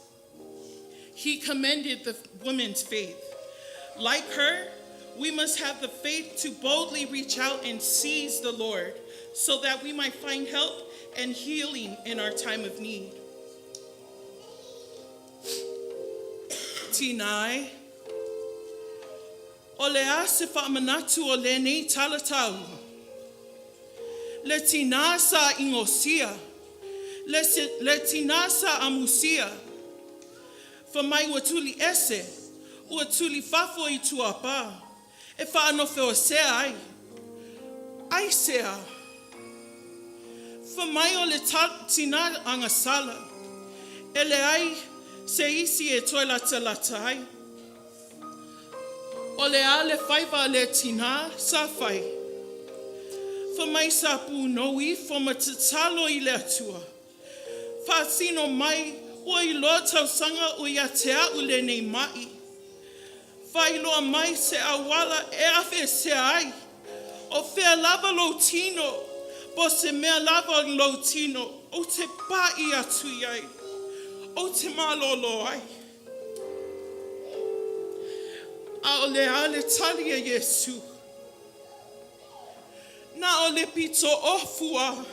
He commended the woman's faith. Like her, we must have the faith to boldly reach out and seize the Lord so that we might find help and healing in our time of need. Tinai, o le a se whaamanatu o lenei talatau. Le tina sa ingosia, le, se, le tina sa amusia. Fa mai ua tuli ese, ua tuli fafo i tuapa, e whaanofe o sea ai. Ai sea. Fa mai o le ta, tina agasala, e le ai se isi e toe lata lata ai. O le a le faiva le tina sa fai. Fa mai sa punou ifo ma tatalo i le atua. Faasino mai ua iloa tausaga ua ia te a'u lenei ma'i. Faailoa mai se auala e aveesea ai. O fea lava lou tino, po o se mea lava o lou tino, ou te pa'i atu i ai, ou te malōlō ai. A o le a le tali a Iesū? Na o le pito ofu a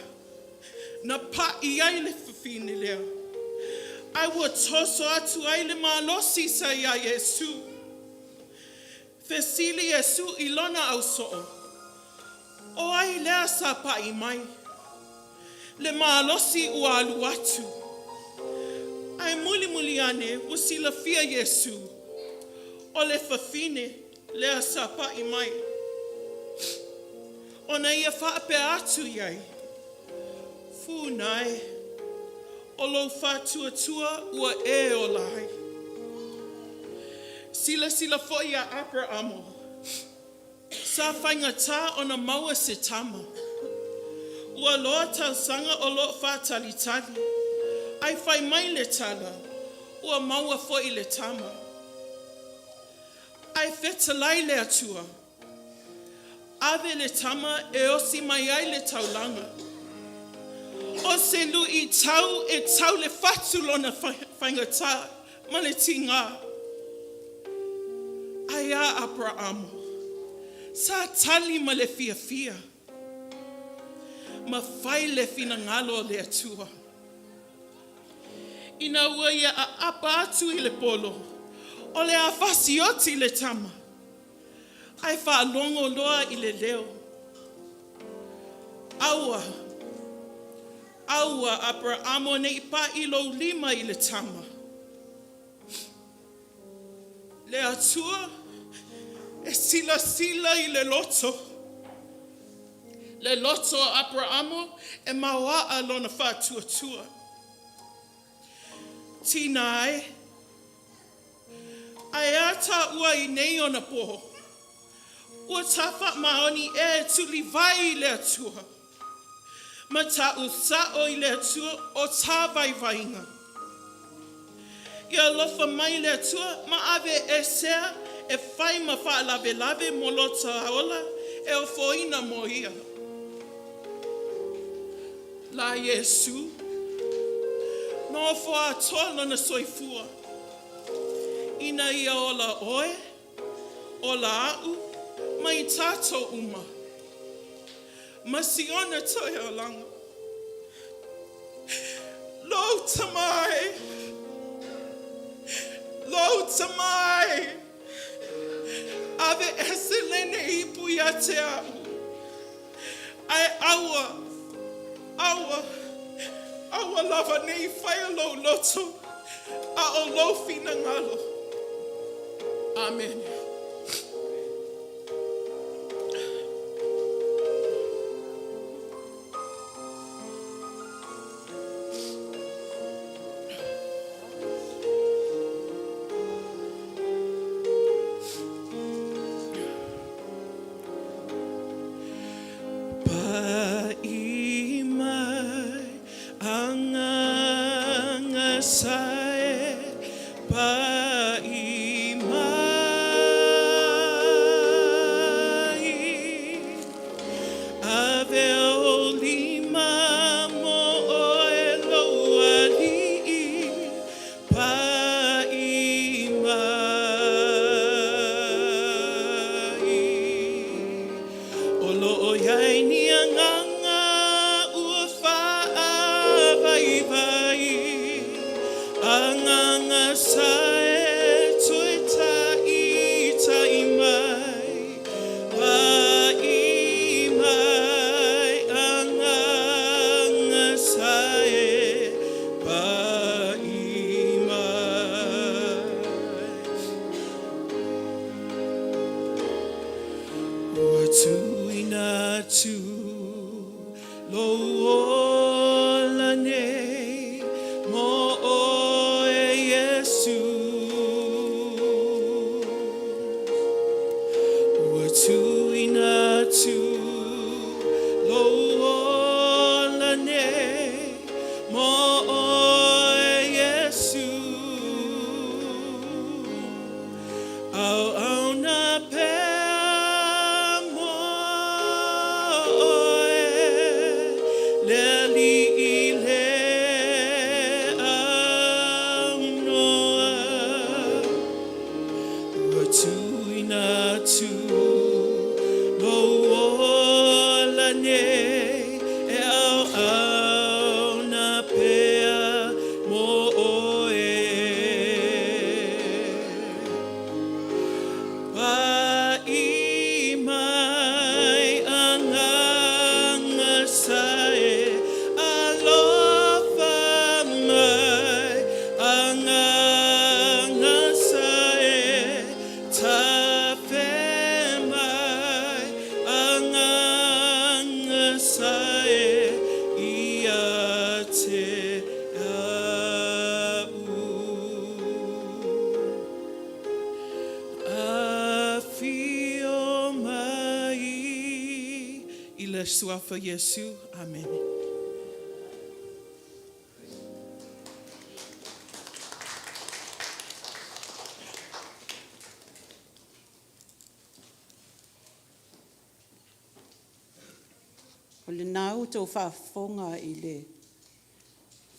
na pa'i ai le fafine lea, ae ua toso atu ai le malosi sa iā Iesū. Fesili Iesū i lona ausoo, O ai lea sa pa'i mai? Le malosi ua alu atu. Ae mulimuli ane ua silafia Iesū, o le fafine lea sa pa'i mai. Ona ia faapea atu i ai, Fūnae, o lou faatuatua ua e ola ai. Silasila foi iā Aperamo, sa faigata ona maua se tama. Ua loa tausaga o lo o faatalitali, ae fai mai le tala, ua maua foi le tama. Ae fetalai le Atua, Ave le tama e osi mai ai le taulaga. O se luitau e tau le fatu lona faigata ma le tigā. Ae a Aperaamo, sa tali ma le fiafia, ma fai le finagalo o le Atua. Ina ua ia aapa atu i le polo, o le a fasioti le tama. Ae faalogo loa i le leo. Aua, aua, Aperaamo ne i paʻi lou lima i le tama. Le Atua e silasila i le loto. Le loto o Aperaamo e maoaʻa lona faatuatua. Tina e. Ae a tāua i nei ona pō? Ua tā faamaoni ea e tulivae i le Atua, ma tāu sa'o i le Atua o tā vaivaiga. Ia alofa mai le Atua ma ave esea e fai ma faalavelave mo lota ola e ofoina mo ia. La Iesū, na ofo atoa lona soifua. Ina ia ola oe, ola aʻu, ma i tātou uma. Ma Siona toe olaga. Lou tama e! Lou tama e! Aveese lenei ipu ia te a'u. Ae aua, aua, aua lava ne i faia lou loto, a o lou finagalo. Amene. Pa'i mai Agaga sa e pa'i mai. Ave ou lima mo oe lou Alii, pa'i mai. O lo o i ai ni agaga ua faavaivai, agaga sa e toe taita'i mai, pa'i mai, agaga sa e pa'i mai. Ua tuuina atu lou ola nei mo oe Iesu. Ua tuuina atu lou ola nei mo oe Iesu. Auauna pea mo oe, le Alii le aunoa. Ua tuuina atu lou ola nei e auauna pea mo oe. Pa'i mai Agaga sa e alofa mai Agaga sa e tafe mai Agaga sa e ia te a'u. Afio mai i le Suafa Iesu. Amene. O lena ua outou faafofoga i le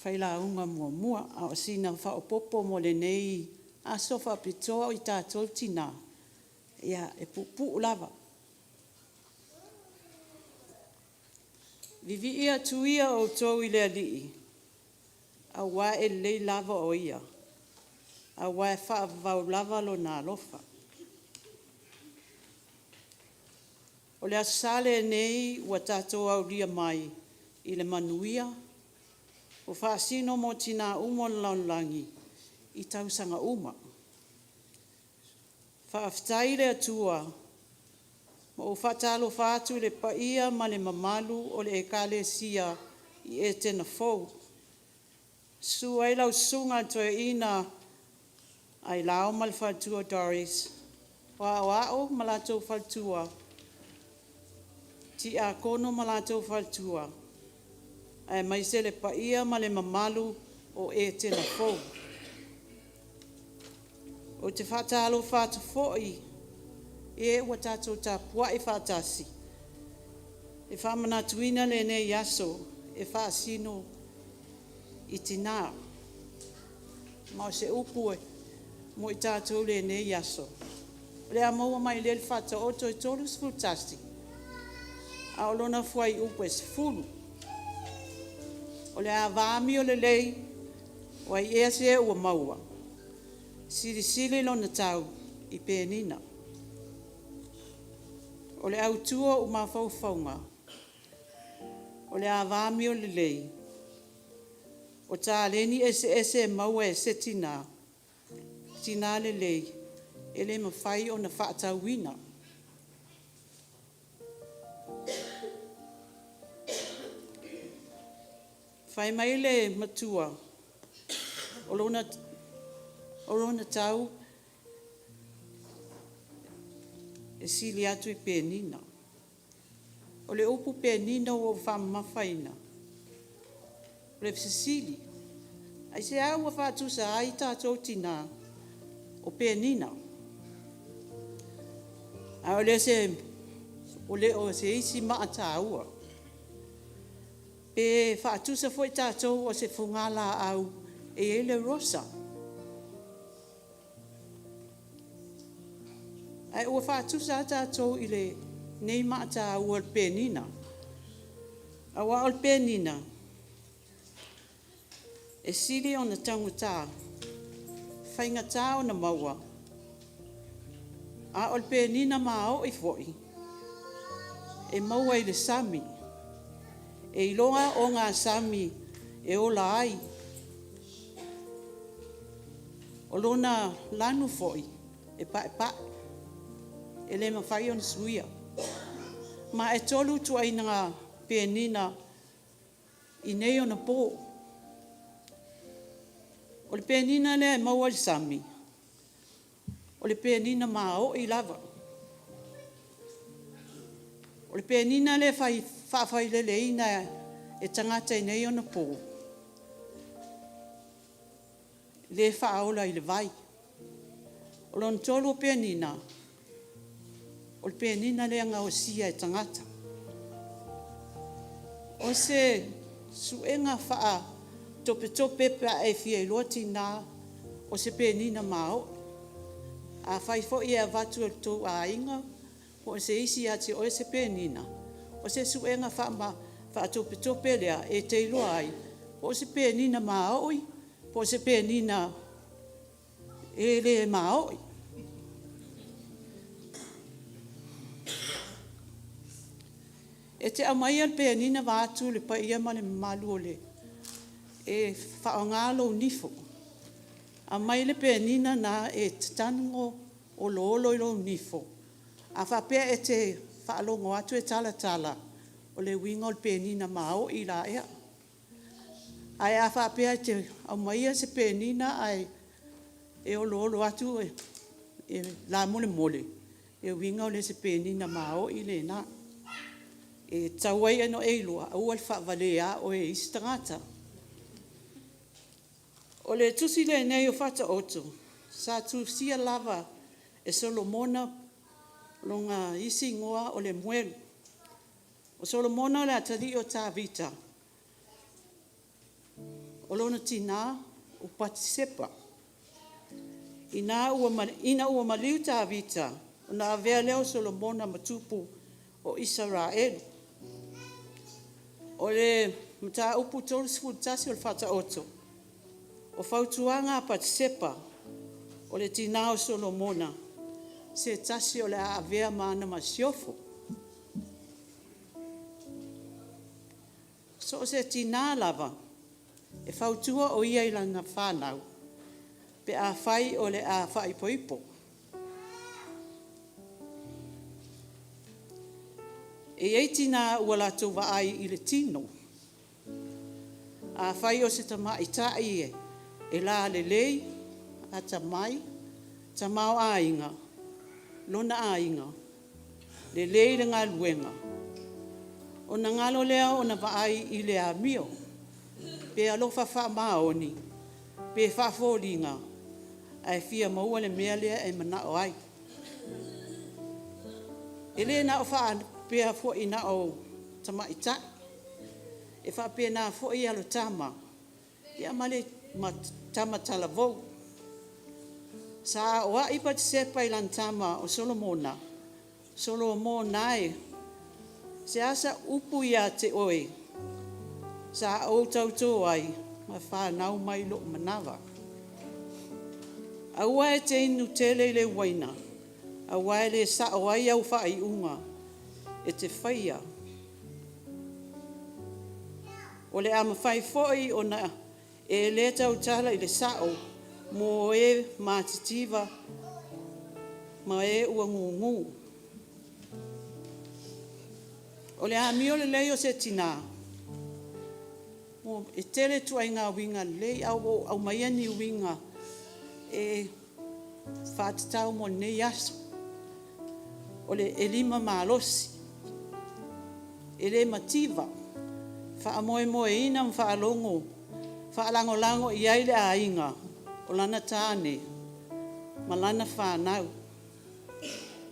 failauga muamua, a o sina faaopoopo mo lenei aso faapitoa o i tatou Tina, ia e puupuu lava. Vivii atu ia outou i le Alii, aua e lelei lava o Ia, aua e faavavau lava Lona alofa. O le Aso Sa lenei ua tatou aulia mai i le manuia ua faasino mo tina uma o le lalolagi i tausaga uma. Faafetai i le Atua, ma ou faatalofa atu i le paia ma le mamalu o le Ekalesia i Etena Fou. Susu ai lau Susuga i le Toeaina Ailao ma le faletua Doris, o Aoao ma latou faletua, Tiakono ma latou faletua, aemaise le paia ma le mamalu o Etena Fou. Ou te faatalofa atu foi i e ua tatou tapuai faatasi e faamanatuina lenei aso e faasino i tina. Ma o se upu mo i tatou i lenei aso, o le a maua mai lea i le Faataoto e 31, a o lona fuaiupu e 10. O le ava amio lelei, o ai ea se ua maua, silisili lona tau i penina. O le autu o o'u mafaufauga, o le ava amio lelei, o taleni eseese e maua e se tina, tina lelei, e le mafai ona faatauina. Fai mai le matua, o lona tau e sili atu i penina. O le upu penina ua ou faamamafaina, o le fesili, aisea ua faatusa ai tatou tina o penina? Ae o le o se isi maa taua. Pe faatusa foi tatou o se fugalaau e i ai le rosa, ae ua faatusa lava tatou i lenei maa taua o le penina. Aua o le penina, e sili ona taugata, faigata ona maua, a o le penina maoi foi, e maua i le sami. E iloa ogasami e ola ai, o lona lanu foi, e paepae, e le mafai ona suia. Ma e tolu ituaiga penina i nei ona po. O le penina lea e maua i le sami, o le penina maoi lava. O le penina lea e faafaileleina e tagata i nei ona po, lea e faaola i le vai. O lona tolu o penina, o le penina lea e gaosia e tagata. O se suega faatopetope pe a e fia iloa tina o se penina maoi. Afai foi e avatu e le tou aiga po o se isi ia te oe se penina, o se suega faatopetope lea e te iloa ai po o se penina maoi po o se penina e le maoi. E te aumaia le penina vaeatu le paia ma le mamalu o le… e faaaoga lou nifo. Aumai le penina lena e te tago oloolo i lou nifo, a faapea e te faalogo atu e talatala, o le uiga o le penina maoi la. Ae a faapea e te aumaia se penina ae oloolo atu e lamolemole, o lona uiga e le o se penina maoi lena. E tatau ai ona e iloa, aua le faavalea oe e isi tagata. O le tusi lenei o Faataoto, sa tusia lava e Solomona lona isi igoa o Lemuelu. O Solomona o le atalii o Tavita, o lona tina o Patisepa. Ina ua maliu Tavita, ona avea lea o Solomona ma tupu o Isaraelu. O le Mataupu 31 o le Faataoto, o fautuaga a Patisepa o le tina o Solomona, se tasi o le a avea ma ana masiofo. So o se tina lava e fautua o ia i lana fanau pe afai o le a faaipoipo. E i ai tina ua latou vaai i le tino. Afai o se tamaitai e lalelei, atamai, tamaoaiga lona aiga, lelei le galuega, ona galo lea ona vaai i le amio, pe alofa faamaoni, pe faafoliga ae fia maua le mea lea e manao ai. E le faapea foi na o tamaitai, e faapena foi alo tama ma tama talavou. Sa aoai Patisepa i lana tama o Solomona, “Solomona e, seasea upu ia te oe. Sa ou tautō ai ma fanau mai lo'u manava. Aua e te inu tele i le uaina, auā e lē sa'o ai au faaiuga e te faia. O le a mafai foi ona e lē tautala i le sa'o mo e matitiva ma e ua gugu. O le amio lelei o se tinā, e tele ituaiga uiga lelei, ae ua ou aumaia ni uiga e faatatau mo lenei aso. E lima malosi, e le mativa, faamoemoeina ma faalogo, faalagolago i ai le aiga, o lana tane ma lana fanau.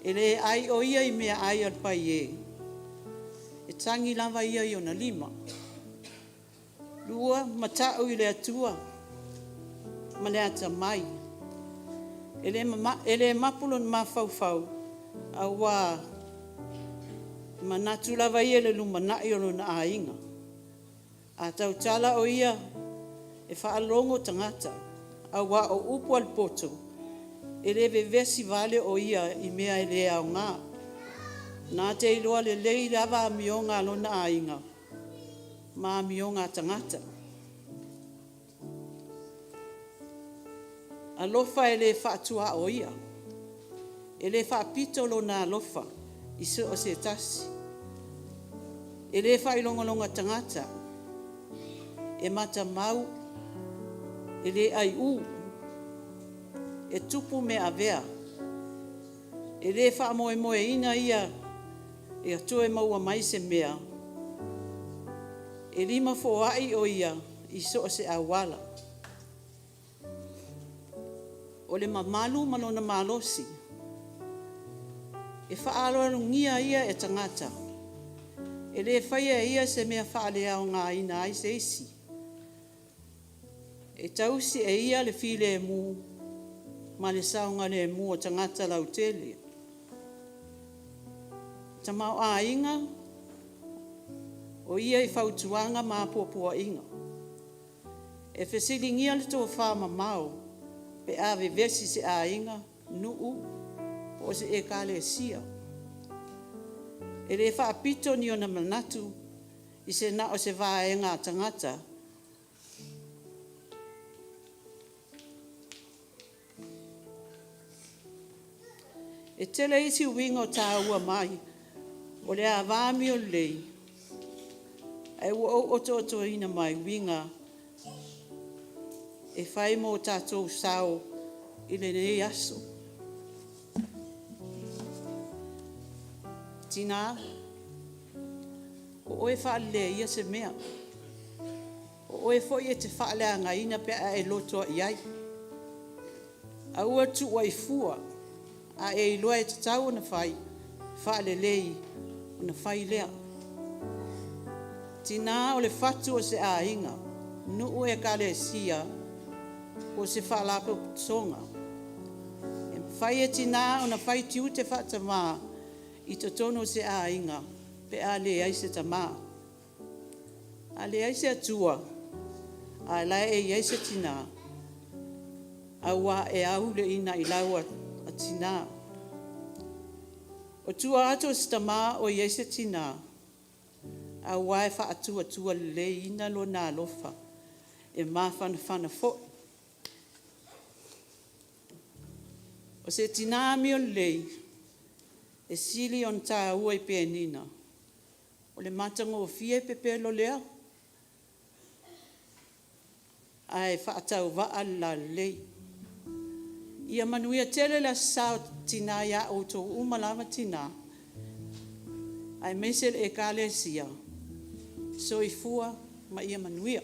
E le ai o ia i meaai a le paiē, e tagi lava ia i ona lima. Lua, mata'u i le Atua ma le atamai. E le mapu lona mafaufau auā e manatu lava ia i le lumanai o lona aiga. A tautala o ia, e faalogo tagata auā o upu a le poto, e le vevesi vale o ia i mea e le aoga. Na te iloa lelei lava amioga a lona aiga ma amioga a tagata. Alofa e le faatuaoia. E le faapito lona alofa i so o se tasi. E le failogologo tagata, e matamau, e le aiū, e tupu mea avea, e le faamoemoeina ia ia toe maua mai se mea, e limafoai o ia i so o se auala. O le mamalu ma lona malosi, e faaaloalogia ia e tagata, e le faia e ia se mea e faaleaogaina ai se isi. E tausi e ia le filemu ma le saogalemu o tagata lautele. Tamaoaiga, o ia i fautuaga ma apoapoaiga. E fesiligia le tofamamao pe a vevesi se aiga, nuu po o se Ekalesia. E le faapito ni ona manatu i se na o se vaega tagata. E tele isi uiga o taua mai o le ava amio lelei, ae ua ou otootoina mai uiga e fai mo tatou sao i lenei aso. Tina, o oe e faaleleia se mea, o oe foi e te faaleagaina pe a e loto i ai. Aua le tuua i fua, a e iloa e tatau ona fai, faalelei ona fai lea. Tina o le fatu o se aiga, nuu, ekalesia, po o se faalapotopotoga. E mafai e tina ona fai tiute faa-tama i totonu o se aiga pe a leai se tama. A leai se atua, a o la e i ai se tina, aua e au le inailau a tina. O tua atu o se tama o i ai se tina, aua e faatuatualeleiina lona alofa, e mafanafana foi. O se tina amiolelei, e sili ona taua i penina, o le matagofie pepelo lea, ae faatauvaa le lalelei. Ia manuia tele le Aso Sa o Tina ia outou uma lava tina, aemaise le Ekalesia. Soifua ma ia manuia.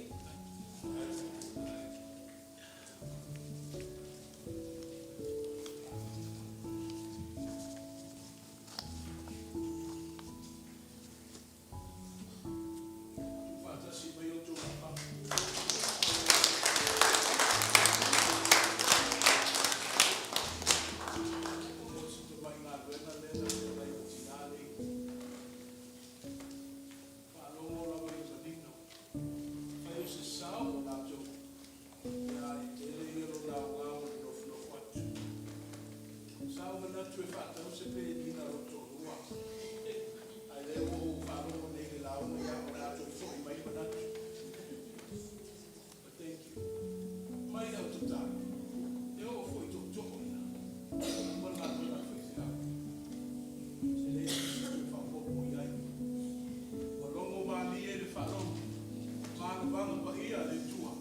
Alofaga paia a le Atua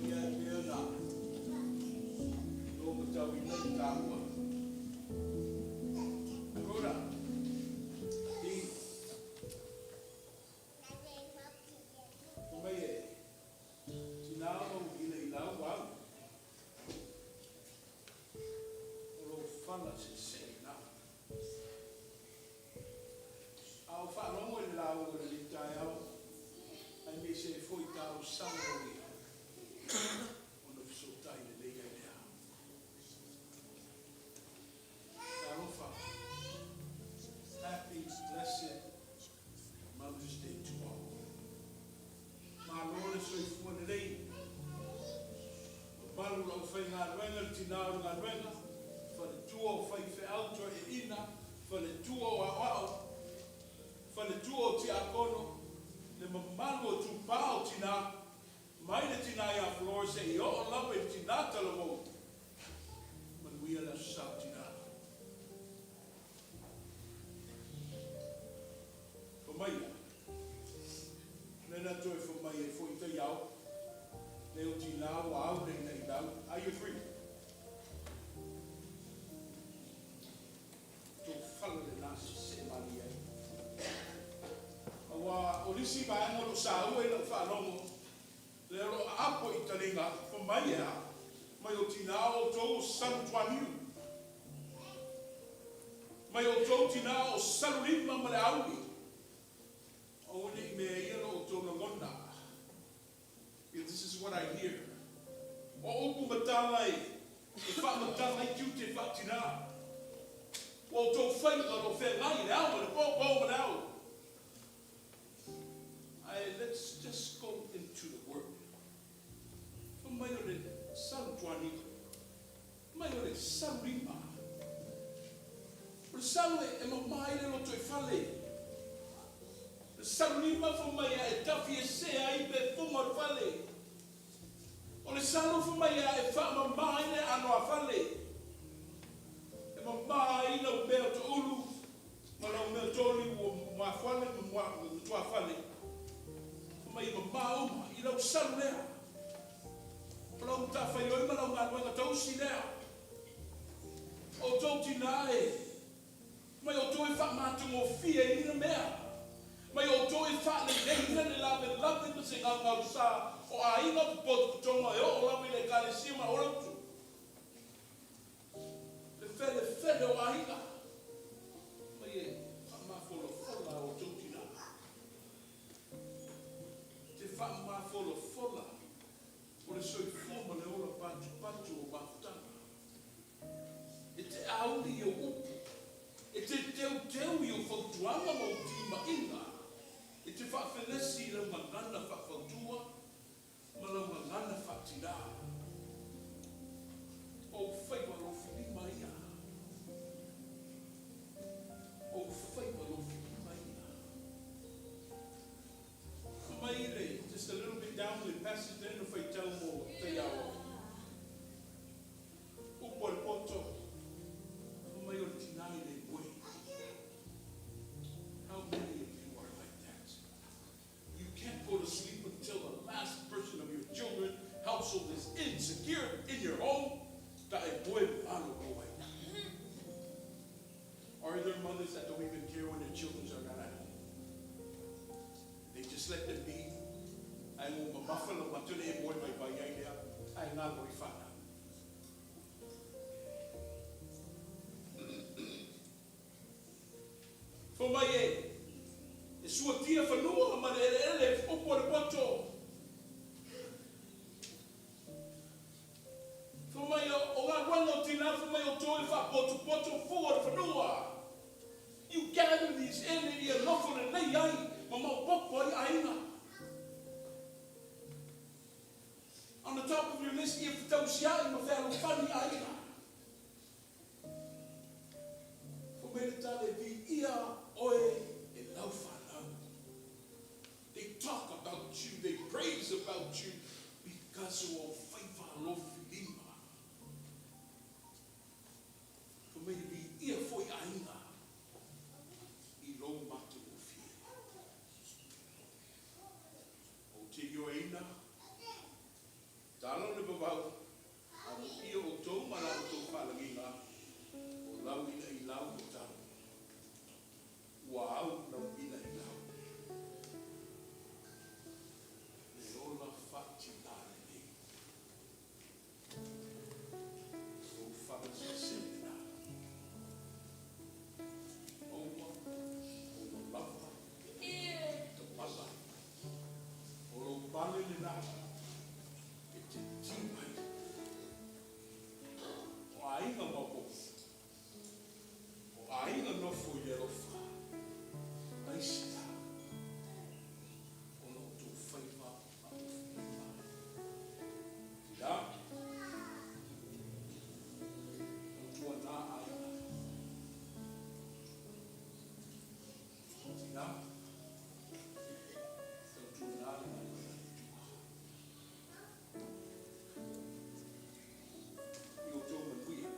ia e pei ona lomatauina i taua. Rhoda, i fai mai e tina ona ou ilaila ua au o lou fala seesee lena. A ou faalogo i le lauga o lenei taeao, aemaise ai foi talosaga ua i ai, ona fesootai lelei ai lea. Talofa, happy, blessed Mother's Day to all. Malo le soifua lelei. Mamalu lau faigaluega le tina o le galuega, faletua o faifeau toeaiina, faletua o aoao, faletua o tiakono, le mamalu o tupā o tinā, mai le tinā ia Flora seia oo lava i le tinā talavou. Manuia le aso sa o tinā. Fai mai, lea na toe fai mai ai foi taiao, le o tinā ua au le inailau. Are you free? Tou fala lena seesee malie ai. Aua o nisi vaega o loo saua i lau faalogo, lea o loo aapo i taliga, fai mai e a? Mai o tinā o outou o salu tuaniu. Mai outou tinā o salu lima ma le auli. Aua ne i mea ia lo outou lagona. Because this is what I hear. O upu matala e faamatala ai tiute faatinā. Ua outou faiva o lo o feagai i le ao ma le po, po ma le ao. Ae let's just go into the word. Fai mai o le salu tuaniga. Fai mai o le salu lima. O le salu e mama ai le lotoifale. Le salu lima fai mai a e tafi ese ai pe fuga o le fale. O le salu fai mai a e faamama ai le aano a fale. E mama ai lau mea o toulu ma lau mea o toli ua mafuale ma tuafale. Fai mai e mama uma i lau salu lea. O lau matafaioi ma lau galuega tausi lea. O outou tinā e, mai outou e faamatagofieina mea, mai outou e faaleleina le lavelave ma se gaugausa o aiga o potopotoga e oo lava i le Ekalesia ma Olautu. Le felefele o aiga, mai e faamafolafola a outou tinā. Te faamafolafola o le soifua ma le ola patupatu o mafutaga. E te auli i ou upu, e te teuteu i ou fautuaga ma ou timaiga, e te faafelesi i lau gagana faafautua ma lau gagana faatinā. O ou faiva alofilima ia. O ou faiva alofilima ia. Fai mai le, just a little bit down le passage lea na faitau mo taiao. Upu a le poto, fai mai o le tinā i le moe. How many of you are like that? You can't go to sleep until the last person of your children household is insecure in your home. Ta e moe malolo ai. Are there mothers that don't even care when their children are not at home? They just let them be. Ai ua mamafa lau matule e moe vaivai ai lea, ae galo i fanau. Fai mai e, e suatia fanua ma le eleele e upu a le poto. Fai mai o galuega o tinā, fai mai o toe faapotopoto fua o le fanua. You gather these in e ia nofo lelei ai ma maopoopo ai aiga. On the top of your list ia fetausiai ma fealofani aiga. Fai mai le tala e viia oe e lau fanau. They talk about you, they praise about you because o au faiva alofilima. Fai mai e viia foi aiga i lou matagofie. Ou te ioeina. fale lena e te tiu ai. O aiga maopoopo, o aiga nofo i le alofa, aisea? Ona o outou faiva ma alofilima. Tina, tautuana aiga. Tina, tautuana le galuega a le Atua. I outou manuia,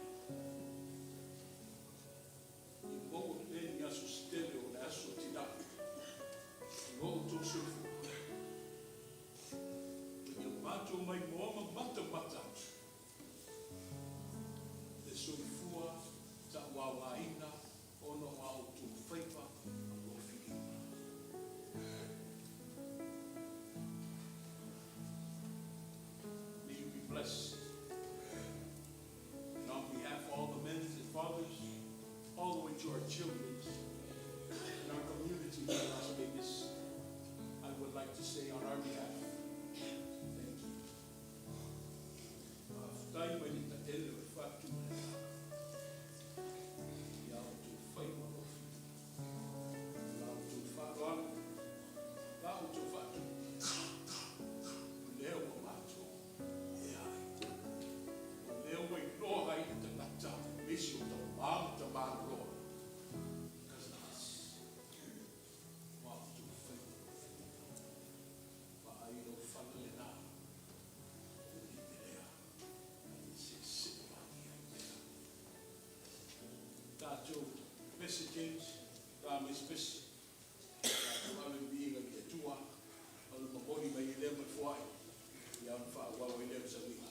ia maua pea ni aso se tele o le Aso Tina i lo outou soifua, ma ia matou maimoa ma matamata atu le soifua ta'uaogaina ona o a outou faiva alofilima. May you be blessed. And on behalf of all the men and fathers, all the way to our children and our community here in Las Vegas, I would like to say on our behalf, thank you. Faafetai mai le taele o le fatu ma le agaga i a outou faiva alofilima, la outou faaaloalo, la outou faatupu, o lea ua matou ea ai. O lea ua iloa ai e tagata aemaise o tamā ma tamā loa, because of this. O a outou faiva alofilima, vaai lau fala lena, ua le pelea, a ia seesee malie ai pea. Tatou pese James, ta ma isi pese, tatou ave le viiga i le Atua, ona momoli mai ai lea ma le foai, ia ona faaauau ai lea o le sauniga.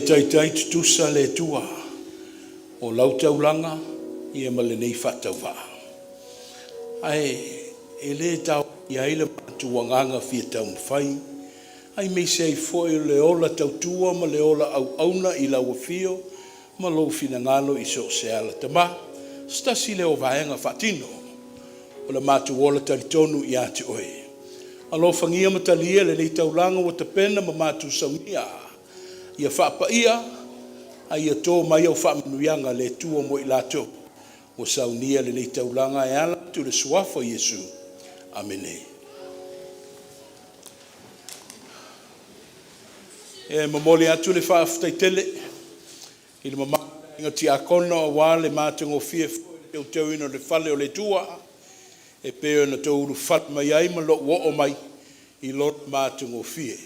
taitai tutusa le Atua o lau taulaga ia ma lenei faatauvaa. Ae e le taofia ai le matou agaga fia taumafai, aemaise ai foi o le ola tautua ma le ola auauna i lau afio ma lou finagalo i so o se ala. Tama, o se tasi lea o vaega faatino o le matou ola talitonu ia te Oe. Alofagia ma talia lenei taulaga ua tapena ma matou saunia, ia faapaia a ia to mai au faamanuiaga le Atua mo i latou ua saunia lenei taulaga e ala atu i le Suafa o Iesu. Amene. E momoli atu le faafetai tele i le mamalu o le Aiga Tiakono aua le matagofie foi o le teuteuina o le fale o le Atua e pei ona outou ulufale mai ai ma lou oo mai i Lona matagofie.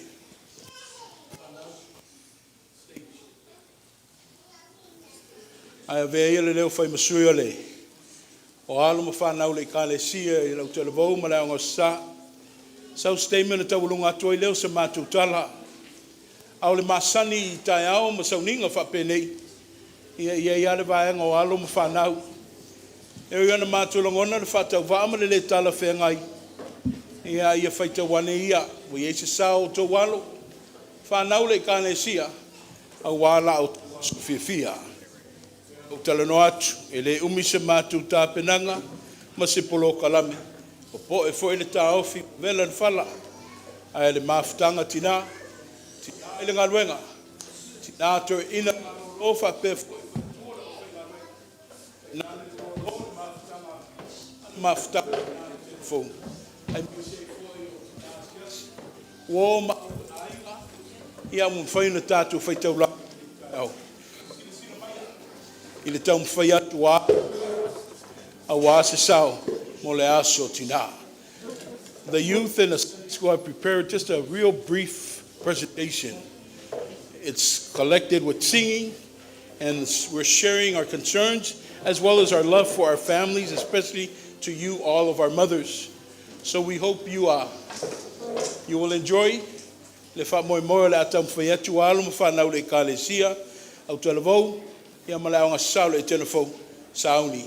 Ae avea ia le leo e fai ma sui o alo ma fanau o le Ekalesia i lau talavou ma le Aoga Aso Sa, sau se taimi ona taualuga atu ai lea o se matou tala. A o le masani i taeao ma sauniga faapenei, ia e i ai lava le vaega o alo ma fanau. E ui lava ina matou lagona le faatauvaa ma le le talafeagai, a ia faitau ane ia ua i ai se sao o outou alo, fanau i le Ekalesia aua la outou aso fiafia. Ou talanoa atu, e le umi se matou tapenaga ma se polokalame, popoe foi le taofi ua vela le fala, ae o le mafutaga a tina, tina i le galuega, tina toeaina malolo faapea foi faletua le aufaigaluega, fainane le mafutaga a tina i le fou, aemaise ai foi o tina asiasi, uo ma aiga, ia ua mafai ona tatou faitaulaga i lenei taeao. Silasila maia i le taumafai atu a aua se sao mo le Aso o Tina. The youth and the school have prepared just a real brief presentation. It's collected with singing, and we're sharing our concerns as well as our love for our families, especially to you, all of our mothers. So we hope you will enjoy le faamoemoe o le a taumafai atu alo ma fanau le Ekalesia, autalavou, ia ma le Aoga Sasao le Etenefou, sauni.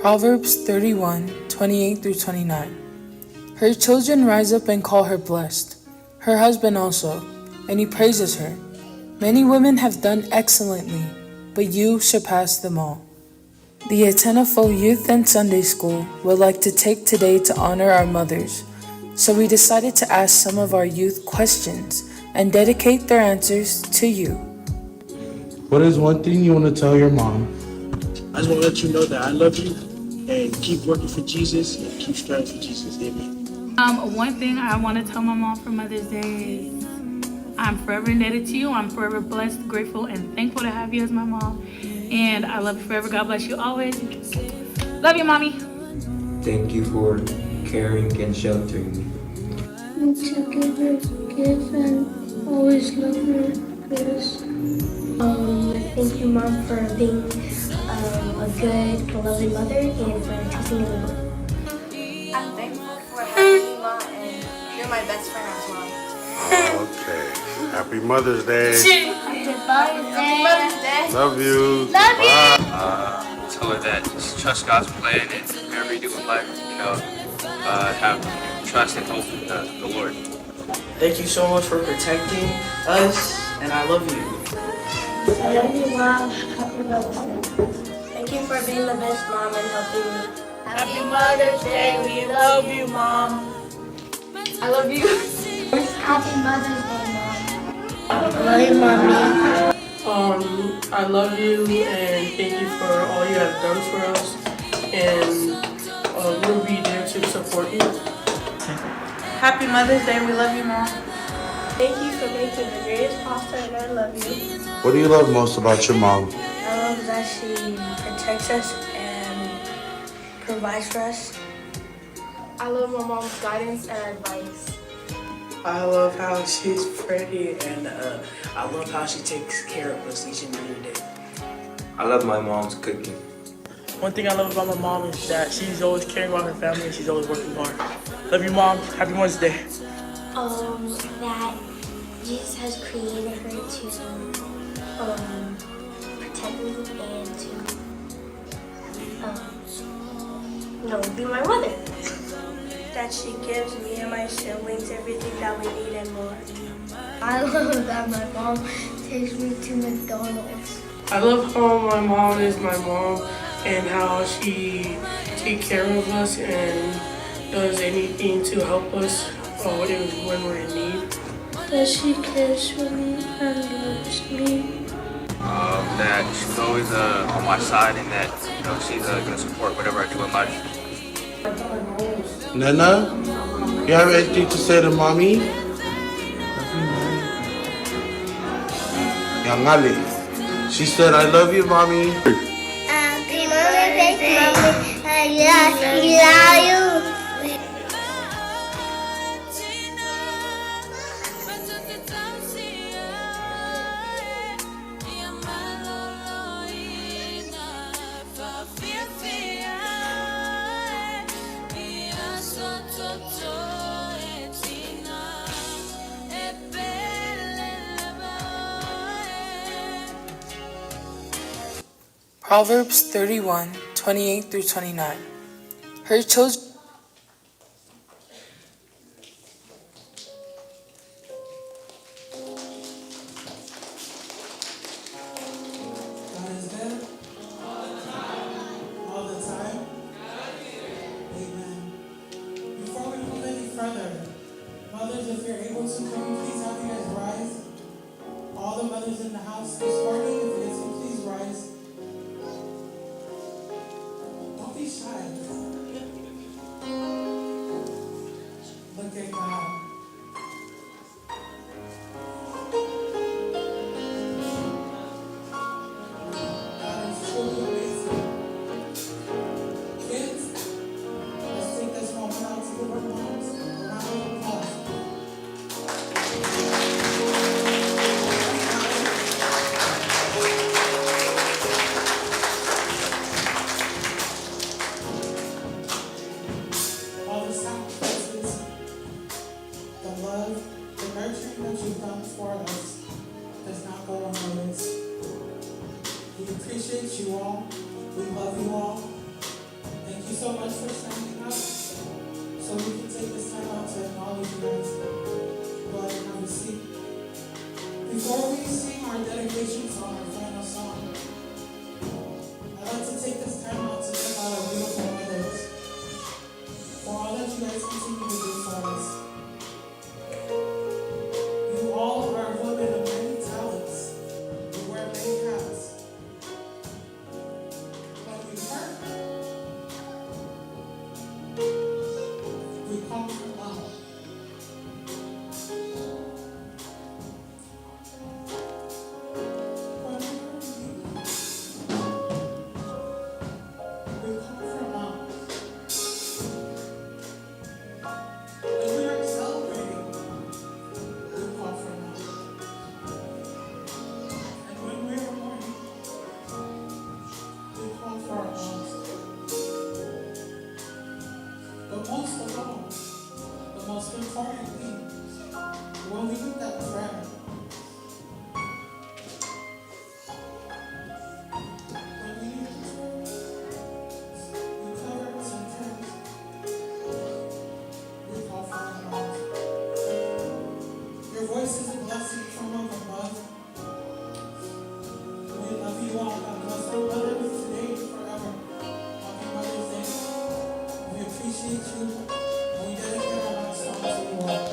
Proverbs 31 28 through 29. Her children rise up and call her blessed, her husband also, and he praises her. Many women have done excellently, but you surpass them all. The Atenefo Youth and Sunday School would like to take today to honor our mothers, so we decided to ask some of our youth questions and dedicate their answers to you. What is one thing you want to tell your mom? I just want to let you know that I love you and keep working for Jesus and keep striving for Jesus. Amen. One thing I want to tell my mom for Mother's Day is I'm forever indebted to you. I'm forever blessed, grateful, and thankful to have you as my mom. And I love you forever. God bless you always. Love you, mommy. Thank you for caring and sheltering me. And to give her gifts and always love her. Yes. Thank you, Mom, for being a good, loving mother and for trusting in the Lord. I'm thankful for having you, Mom, and you're my best friend as well. Okay. Happy Mother's Day. Happy Mother's Happy Mother's Day. Love you. Love you. Tell her that just trust God's plan and whatever you do in life, have trust and hope in the Lord. Thank you so much for protecting us, and I love you. I love you, Mom. Happy Mother's Day. Thank you for being the best mom and helping me. Happy Mother's Day. We love you, Mom. I love you. Happy Mother's Day, Mom. I love you, Mommy. I love you, and thank you for all you have done for us, and we'll be there to support you. Happy Mother's Day. We love you, Mom. Thank you for making the greatest pasta, and I love you. What do you love most about your mom? I love that she protects us and provides for us. I love my mom's guidance and advice. I love how she's pretty, and I love how she takes care of us each and every day. I love my mom's cooking. One thing I love about my mom is that she's always caring about her family and she's always working hard. Love you, Mom. Happy Mother's Day. That Jesus has created her to protect me and to be my mother. That she gives me and my siblings everything that we need and more. I love that my mom takes me to McDonald's. I love how my mom is my mom and how she takes care of us and does anything to help us when we're in need. That she cares for me and loves me. That she's always on my side and that she's gonna support whatever I do in life. Nana, you have anything to say to mommy? Yangali. She said, I love you, mommy. Happy Mother's Day, Mommy. I love you. Proverbs 31 28 through 29. Her children. God is good. All the time. All the time. Amen. Before we move any further, mothers, if you're able to, can we please have you guys rise? All the mothers in the house this morning, if you guys can please rise. Don't be shy. Look at God. God is truly amazing. Kids, let's take this moment out to give our moms a round of applause. All the sacrifices, so much for standing up so we can take this time out to acknowledge you guys. Go ahead and have a seat. Before we sing our dedication song, our final song, I'd like to take this time out to thank all our beautiful mothers for all that you guys continue to do for us. You all are women of many talents. You wear many hats. When we hurt, we call for love. When we hurt you, we call for love. When we are celebrating, we call for love. And when we are mourning, we call for our moms. But most of all, the most important thing, when we need that prayer, when we need that prayer, you cover us in prayers. We call for our moms. Your voice is a blessing from up above. We love you all. God bless our mothers today and forever. Happy Mother's Day. We appreciate you, and we dedicate our last song to you all.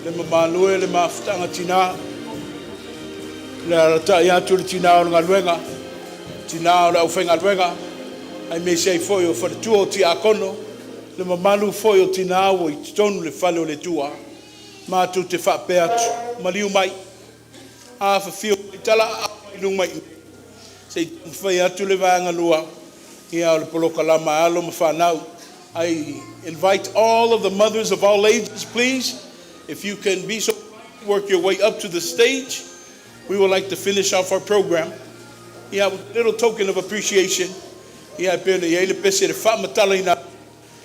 Le mamalu e le mafutaga tinā, le alaalatai atu le tinā o le galuega, tinā o le aufaigaluega, aemaise ai foi o faletua o tiakono, le mamalu foi o tinā ua i totonu o le fale o le Atua, matou te faapea atu, maliu mai, afifio mai, talaaao mai i luga i i, se i taumafai atu le vaega lua o le polokalama a alo ma fanau. I invite all of the mothers of all ages, please, if you can be so kind, work your way up to the stage. We would like to finish off our program. Yeah, with a little token of appreciation. Ia, e pei ona i ai le pese le faamatalaina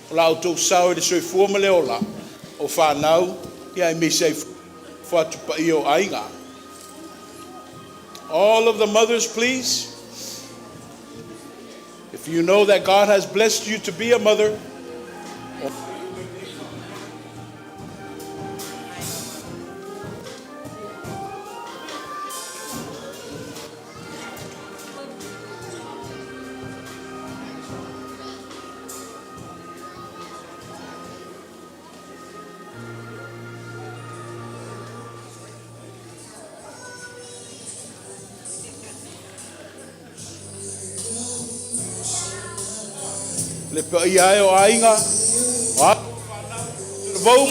o la outou sao i le soifua ma le ola o fanau, ia aemaise ai fatupaia o aiga. All of the mothers, please. If you know that God has blessed you to be a mother, le paia e o aiga, o alo le vau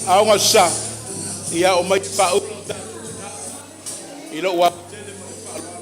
aoga sa, ia o mai pa i lou ava tele ma le faaaloalo.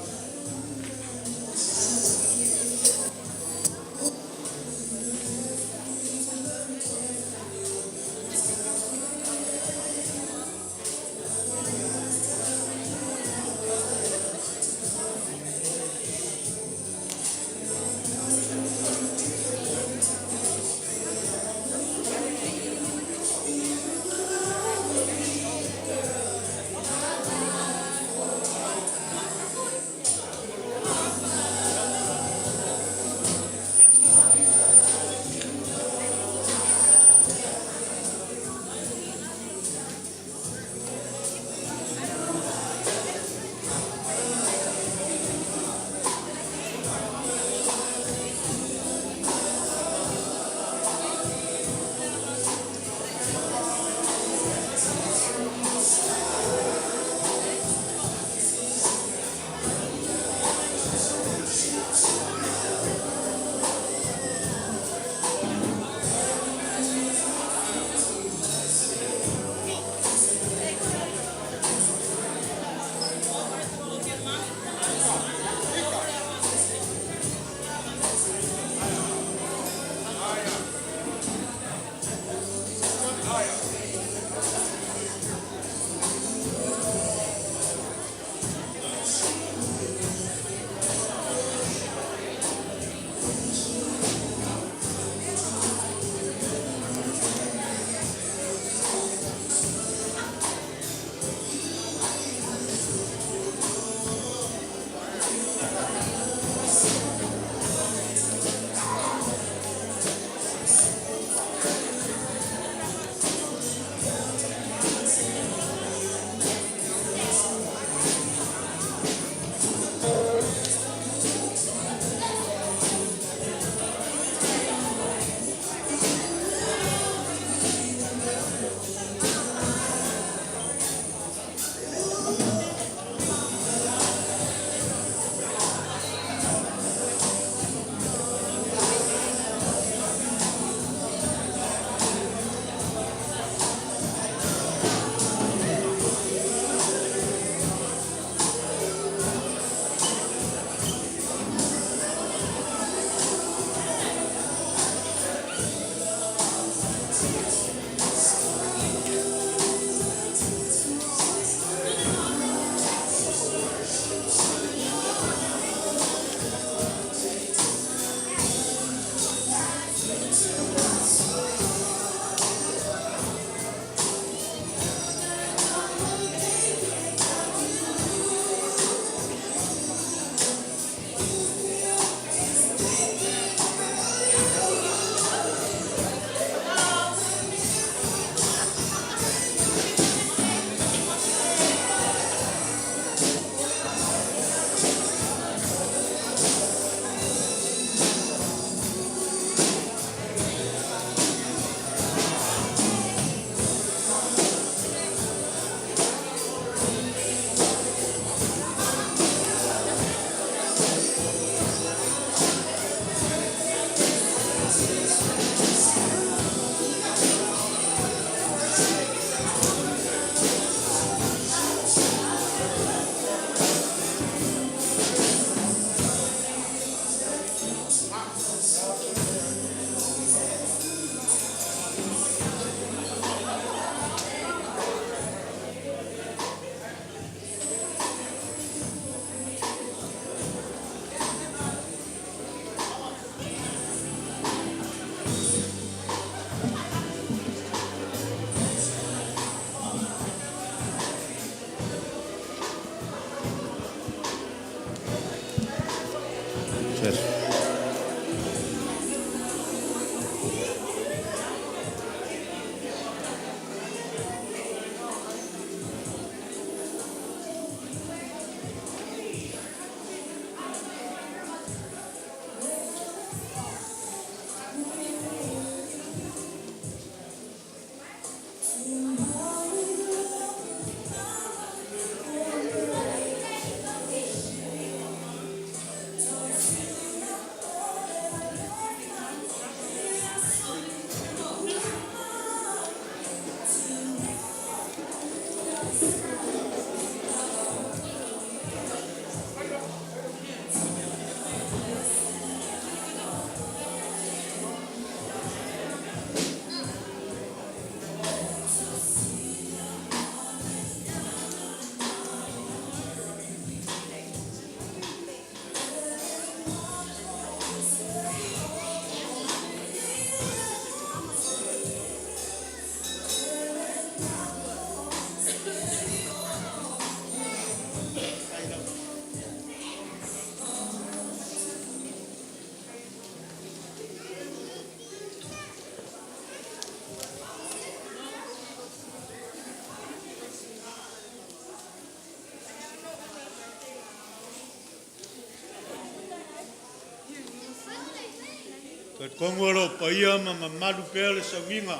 Talitonu o lo o paia ma mamalu pea le sauniga.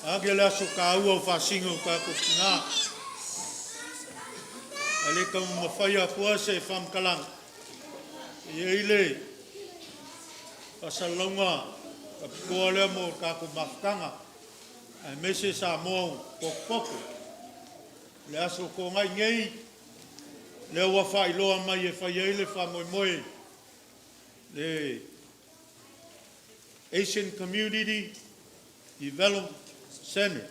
Age le aso taua o faasino o tatou tinā. Ae le taumamafaia atua se faamatalaga, e i ai le faasalalauga faapitoa lea mo le tatou mafutaga aemaise Samoa ua potopoto. O le Aso Toonai nei, lea ua faailoa mai e fai ai le faamoemoe le Asian Community Development Centre,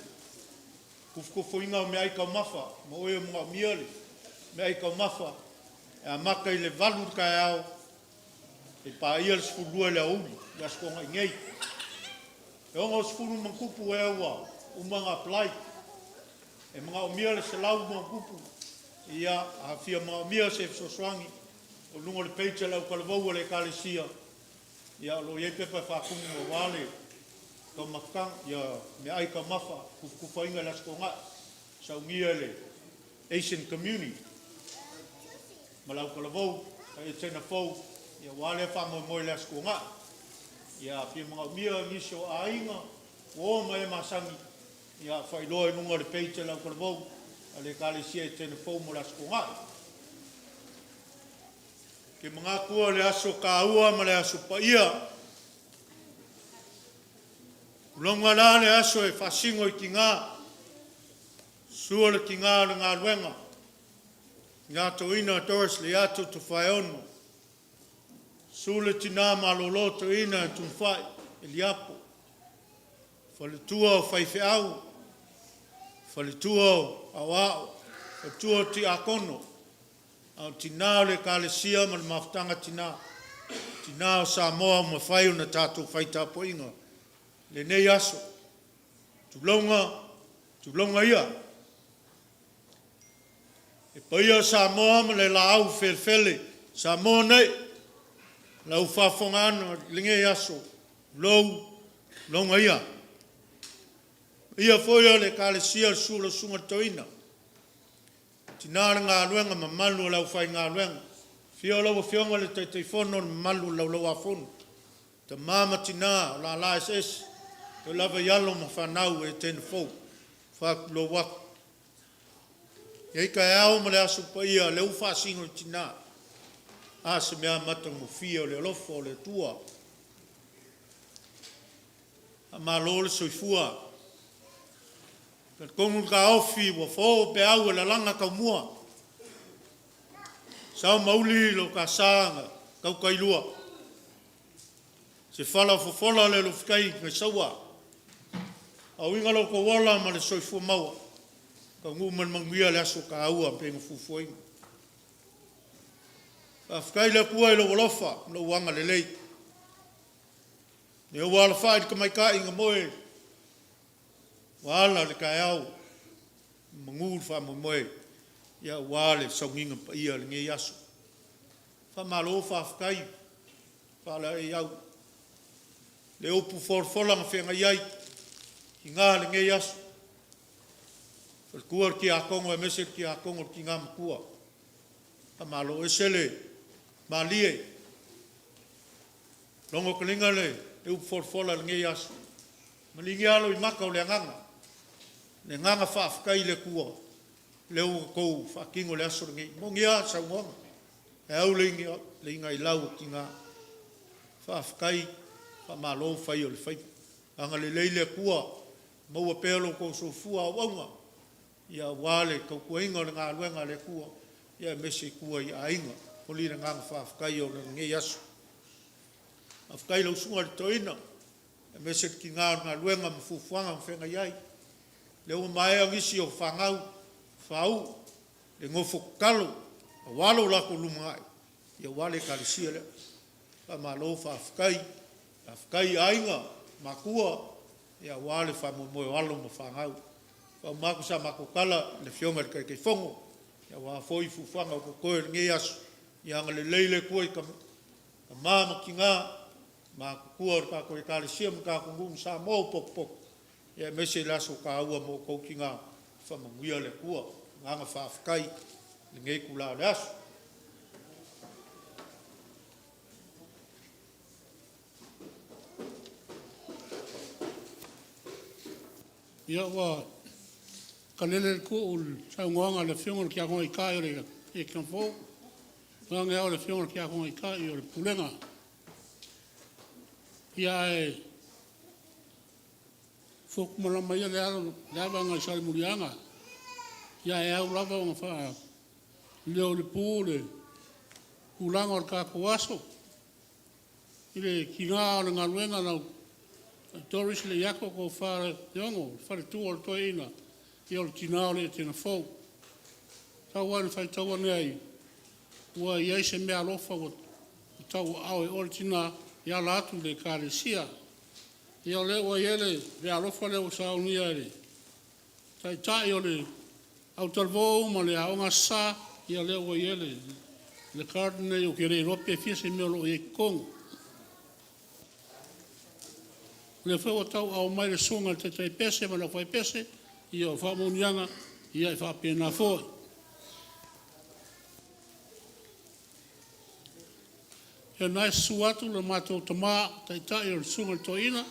tufutufuina o meaai taumafa mo e manaomia le meaai taumafa e amata i le 8:00 i le taeao seia paia le 12:00 i le aoauli i le Aso Toonai nei. E 60+ ea ua uma ona apply. E manaomia le 100+. Ia, a fia manaomia se fesoasoani, o luga o le page a le autalavou a le Ekalesia o lo o i ai pepa e faatumu aua le taumafataga, meaai taumafa tufutufaina i le Aso Toonai, saunia e le Asian Community ma le autalavou, Etena Fou aua lea faamoemoe i le Aso Toonai. Ia, a fia manaomia nisi o aiga, uo ma e masani, ia faailoa i luga o le page a le autalavou a le Ekalesia Etena Fou mo le Aso Toonai. Ou te manatu o le aso taua ma le aso paia, tulouna la le aso e faasino i tiga, susu le tina o le galuega, le tina toeaina Doris Leiato Tofaeono, susu le tina malolo toeaina Tuifai Eliapo, faletua o faifeau, faletua o aoao, faletua o tiakono, a o tina o le Ekalesia ma le Mafutaga a Tina, tina o Samoa ua mafai ona tatou fai tapuaiga i lenei aso. Tulouna, tulouna ia. Le paia o Samoa ma le laau felefele, Samoa nei, lau faafofogaaga i lenei aso, tulou, tulouna ia. Le paia foi o le Ekalesia i le susu o lau Susuga i le Toeaina, tina o le galuega mamalu a le aufaigaluega, afio lau Afioga i le Taitaifono ma le mamalu o le Laulau-a-Fono, tama ma tina o lala eseese, e oo lava i alo ma fanau a Etena Fou. E faatulou atu. I lenei taeao ma le aso paia o lea ua faasino i tina, a se mea matagofie o le alofa o le Atua. Faamalo le soifua. E talitonu le taofi ua fo peau e lalaga taumua, sao ma uli lo ta sa na tautailua, se fala fofola le alofai nai Saua, a uiga lo outou ola ma le soifua maua, taunuu ma le manuia le aso taua e pei ona fuafuaina. Faafetai i le Atua i lou alofa ma lou agalelei, o lea ua alafai le tamaitai na moe ua ala le taeao ua manu le faamoemoe aua le sauniga paia i lenei aso. Faamalo faafetai faalaeiau i le upu folafola na feagai ai tiga i lenei aso, faletua le tiakono aemaise le tiakono le tina matua. Faamalo. E ese le malie, logo taliga le upu folafola i lenei aso, maligi lava loimata o le agaga, le agaga faafetai i le Atua lea ua outou faatino le aso lenei. E moni lava le saunoaga, e au le inailau a tina. Faafetai, faamalo fai o le faiva. Agalelei le Atua maua pea lo outou soifua auauna aua le tautuaina o le galuega a le Atua aemaise tua i aiga. E momoli le agaga faafetai ona o lenei aso. Faafetai i lau Susuga i le Toeaina aemaise le tina o le galuega ma fuafuaga o feagai ai. O lea ua maea nisi o fanau faauu le nofo tatalo aua lo latou lumanai aua le Ekalesia lea. Faamalo faafetai. Faafetai i aiga, matua aua le faamoemoe o alo ma fanau. Faauma atu sa matou tala i le Afioga i le Taitaifono aua foi fuafuaga o totoe o lenei aso. Ia agalelei le Atua i tama ma tina matutua o le tatou Ekalesia ma le tatou nuu ma Samoa ua potopoto aemaise le aso taua mo outou tina. Faamanuia le Atua. O le agaga faafetai i lenei itula o le aso. Ia ua kalele le tu'u i le saunoaga a le Afioga i le Tiakono Taitai o le Ekalesia fou, vaeane au le Afioga i le Tiakono Taitai o le Pulega. Ia ae fuatumalama ia le ava nai Salemuliaga, ia ae au lava ona faaleo i le pu le tulaga o le tatou aso i le tiga o le galuega lau Doris Leiato Tofa Leono, le faletua o le Toeaina, ia o le tina o le Etena Fou. Tau lava ina faitau ane ai, ua i ai se meaalofa ua tauaao e oe le tina e ala atu i le Ekalesia. Ia o lea ua i ai le meaalofa lea ua saunia e le Taitai o le Autalavou ma le Aoga Aso Sa, ia o lea ua i ai le card lenei ou te le iloa pe fia se mea o lo o i ai i totonu. O lea foi ua tauaao mai e le Susuga i le Taitai Pese ma le Aufaipese, ia o faamanuiaga, e faapena foi. Ia o lena e susu atu le matou tama taitai o le Susuga i le Toeaina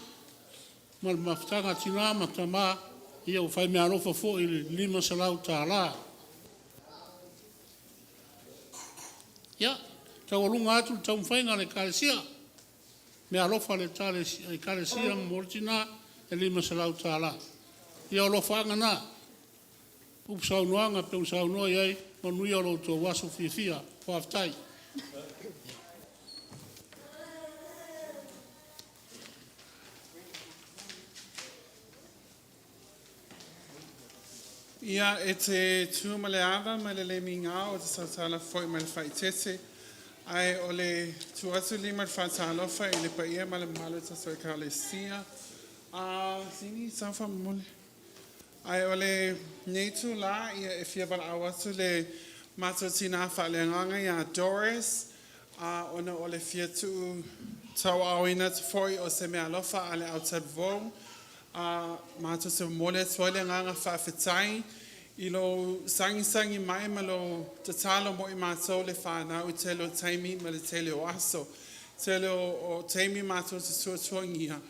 ma le mafutaga a tina ma tama, ia ua fai meaalofa foi i le $500. Ia, e taualuga atu le taumafaiga a le Ekalesia, meaalofa a le Ekalesia mo le tina e $500. Ia o alofaaga na, upu saunoaga e pei ona saunoa i ai, manuia lo outou aso fiafia. Faafetai. Ia, e te tu ma le ava ma le le migao ou te tautala foi mai le faaeteete, ae o le tuu atu lima o le faatalofa i le paia ma le mamalu o le tatou Ekalesia. Sini sao faamolemole. Ae o lenei itulā e fia valaau atu le matou tinā faaleagaga ia Doris ona o le fia tuutauaaoina atu foi o se meaalofa a le Autalavou. Matou te momoli atu ai le agaga faafetai i lou sagisagi mai ma lou tatalo mo i matou le fanau i tele o taimi ma le tele o aso. Tele o taimi matou te tuatuagia,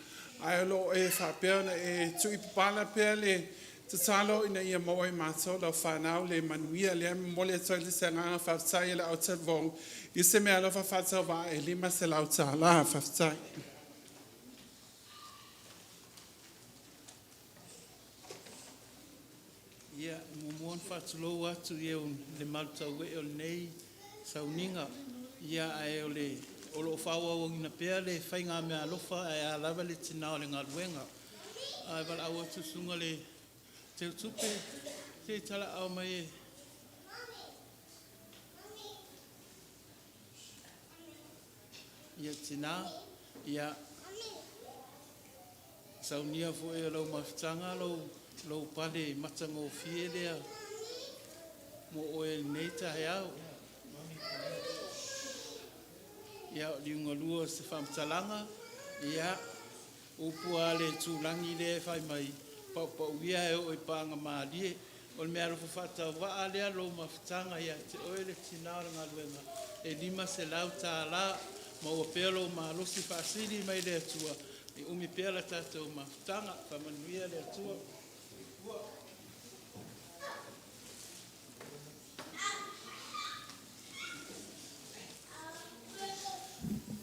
ae o lo o e faapea ona e tuuaipapala pea le tatalo ina ia maua e matou lau fanau le manuia. O lea e momoli atu ai se agaga faafetai a le Autalavou i se meaalofa faatauvaa e $500. Faafetai. Ia, e muamua ona faatulou atu i e i le malutauee o lenei sauniga, ae o lo o faaauauina pea le faiga meaalofa ae a lava le tina o le galuega. Ae valaau atu i le susuga i le Teutupe, se i talaau mai e Ia tina, ia saunia foi e lau mafutaga lou pale matagofie lea mo oe i lenei taeao. Ia, o liugalua o se faamatalaga, ia, o upu lava a le itulagi lea e fai mai, paupau ia ae oo i pagamalie. O le meaalofa faatauvaa lea a lou mafutaga ia te oe le tina o le galuega, e $500. Maua pea lou malosi faasili mai le Atua e umi pea la tatou mafutaga. Faamanuia le Atua. Soifua.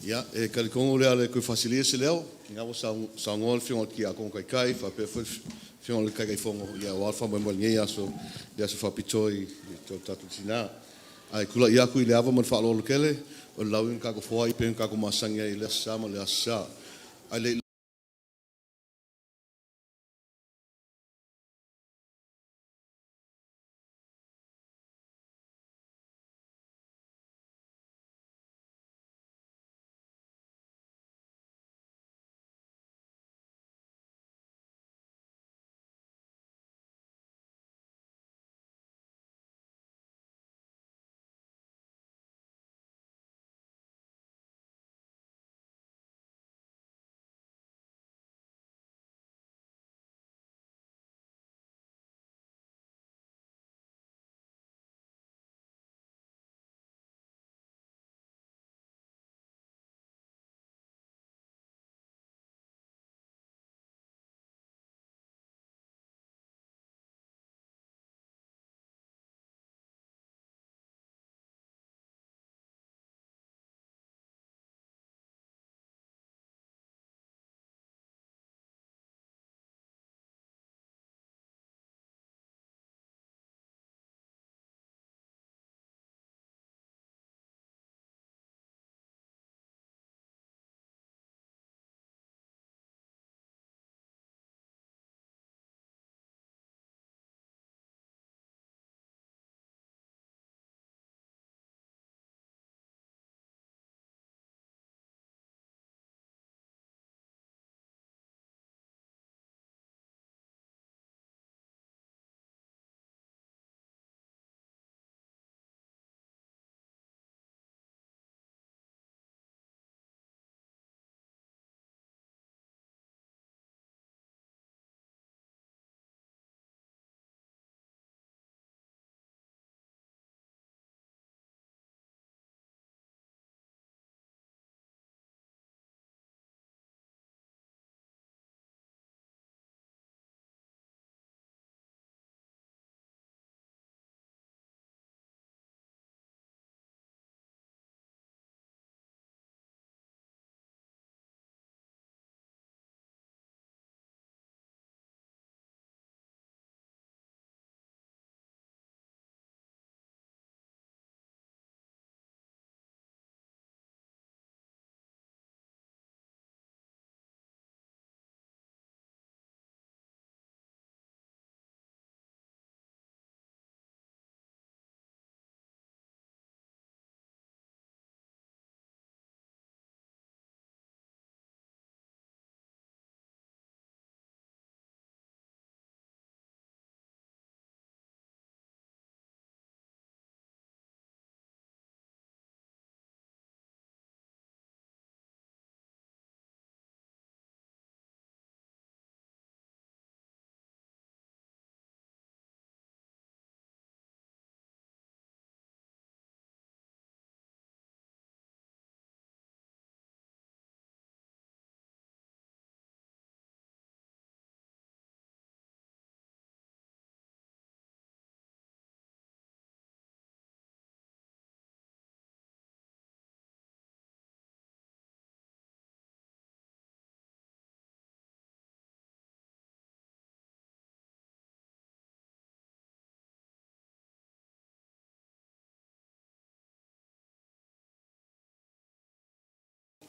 Ia, e talitonu o le a le toe faasilia se leo, o lena ua saunoa le Afioga i le Tiakono Taitai faapea foi le Afioga i le Taitaifono aua le faamoemoe o lenei aso, le aso faapitoa i o tatou tina. Ae tulai atu i le ava ma le faaaloalo tele, o le lauina o le tatou foai pei ona tatou masani ai i le Aso Sa ma le Aso Sa. Ae le i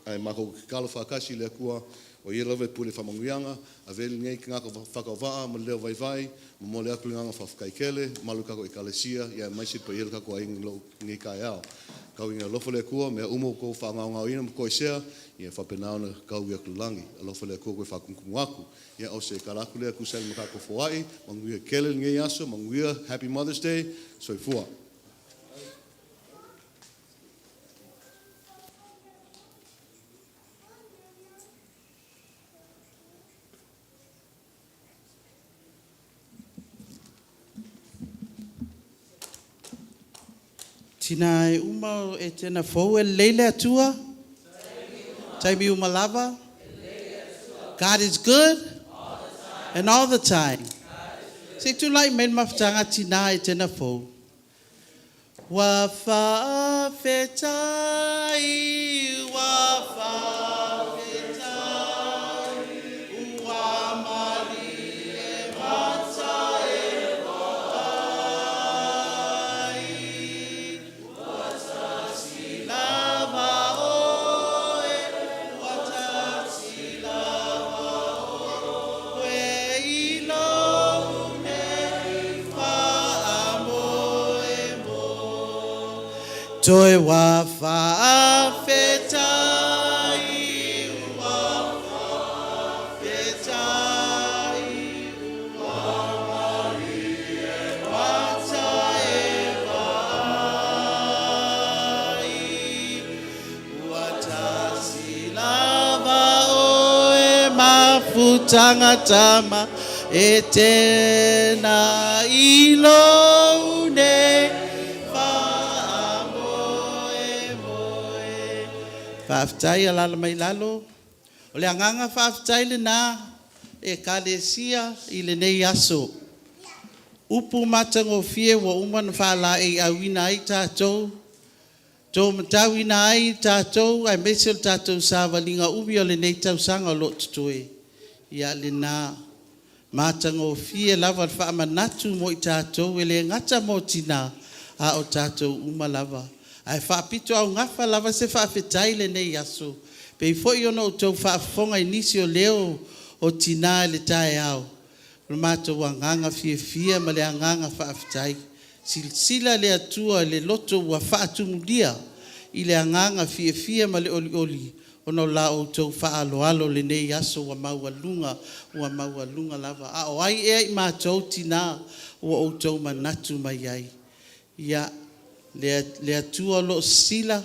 Ae makou tatalo faatasi i le Atua, o Ia lava e pule i faamanuiaga, avea lenei tagata faatauvaa ma le leo vaivai, momoli atu le agaga faafetai tele, mamalu i le tatou Ekalesia, aemaise le paia o le tatou aiga i lenei taeao. Tau ina alofa le Atua, mea uma ua outou faagaogaoina ma toesea, ia faapena ona tau atu i lagi. Alofa le Atua toe faatumutumu atu. Ia o se tala atu lea e tusa ai ma tatou foai, manuia tele lenei aso, manuia, Happy Mother's Day, soifua. Tinā e uma o Etena fou e lelei le Atua? Taimi uma lava? God is good and all the time. Se i tulai mai le mafutaga a tinā Etena fou. Ua faafetai, ua faafetai, ua malie mata e vaai, ua tasi lava oe, ua tasi lava oe i lou nei faamoemoe. Toe ua faafetai, ua faafetai, ua malie mata e vaai, ua tasi lava oe mafutaga tama e tena i lou nei faamoemoe. Faafetai alala mai lalo. O le agaga faafetai lena Ekalesia i lenei aso. Upu matagofie ua uma ona faalaeiauina ai tatou, tomatauina ai tatou aemaise o le tatou savaliga umi o lenei tausaga o lo o totoe. Ia lena matagofie lava le faamanatu mo i tatou e le gata mo tina a o tatou uma lava. Ae faapitoaugafa lava se faafetai i lenei aso pei foi ona outou faafofoga i nisi o leo o tina i le taeao. O le matou agaga fiafia ma le agaga faafetai. Silasila le Atua i le loto ua faatumulia i le agaga fiafia ma le olioli ona o la outou faaaloalo i lenei aso ua maualuga, ua maualuga lava. A o ai ea i matou tina ua outou manatu mai ai? Ia, le Atua o lo o sisila,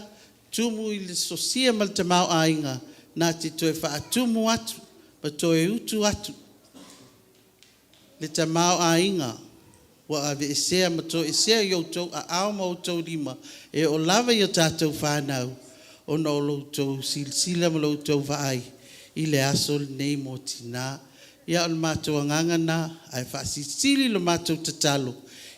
tumu i le sosia ma le tamaoaiga, na te toe faatumu atu ma toe utu atu le tamaoaiga ua aveesea ma toesea i outou aao ma outou lima e oo lava i a tatou fanau ona o lo outou silasila ma lo outou vaai i le aso lenei mo tina. Ia o le matou agaga lena, ae faasilisili le matou tatalo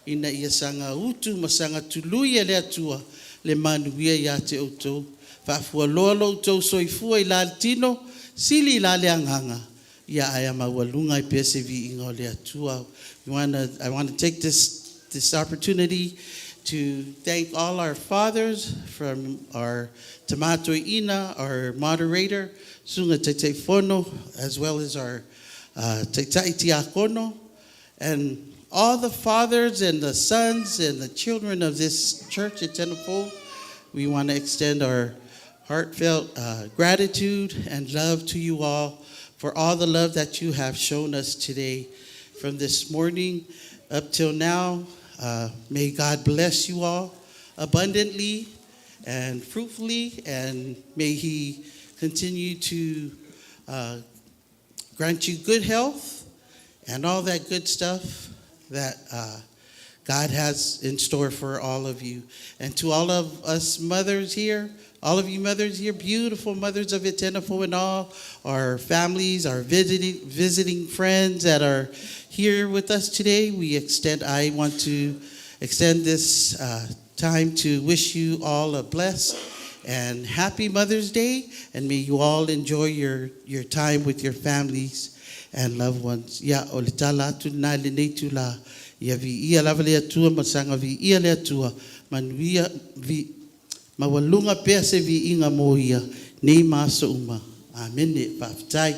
ina ia saga utu ma saga tului e le Atua le manuia ia te outou. Faafualoa lo outou soifua i la le tino, sili i la le agaga, ae ia maualuga ai pea se viiga o le Atua. I want to take this opportunity to thank all our fathers from our Tama Toeaina, our moderator, Susuga Taitaifono, as well as our Taitai Tiakono, and all the fathers and the sons and the children of this church at Tenafo. We want to extend our heartfelt gratitude and love to you all for all the love that you have shown us today from this morning up till now. May God bless you all abundantly and fruitfully, and may He continue to grant you good health and all that good stuff that God has in store for all of you. And to all of us mothers here, all of you mothers here, beautiful mothers of Itenafo and all our families, our visiting friends that are here with us today, I want to extend this time to wish you all a blessed and happy Mother's Day, and may you all enjoy your time with your families and loved ones. Ia, o le tala atu lena i lenei itulā, ia viia lava le Atua ma saga viia le Atua, manuia, vi, Maualuga pea se viiga mo Ia, nei ma aso uma. Amene. Faafetai.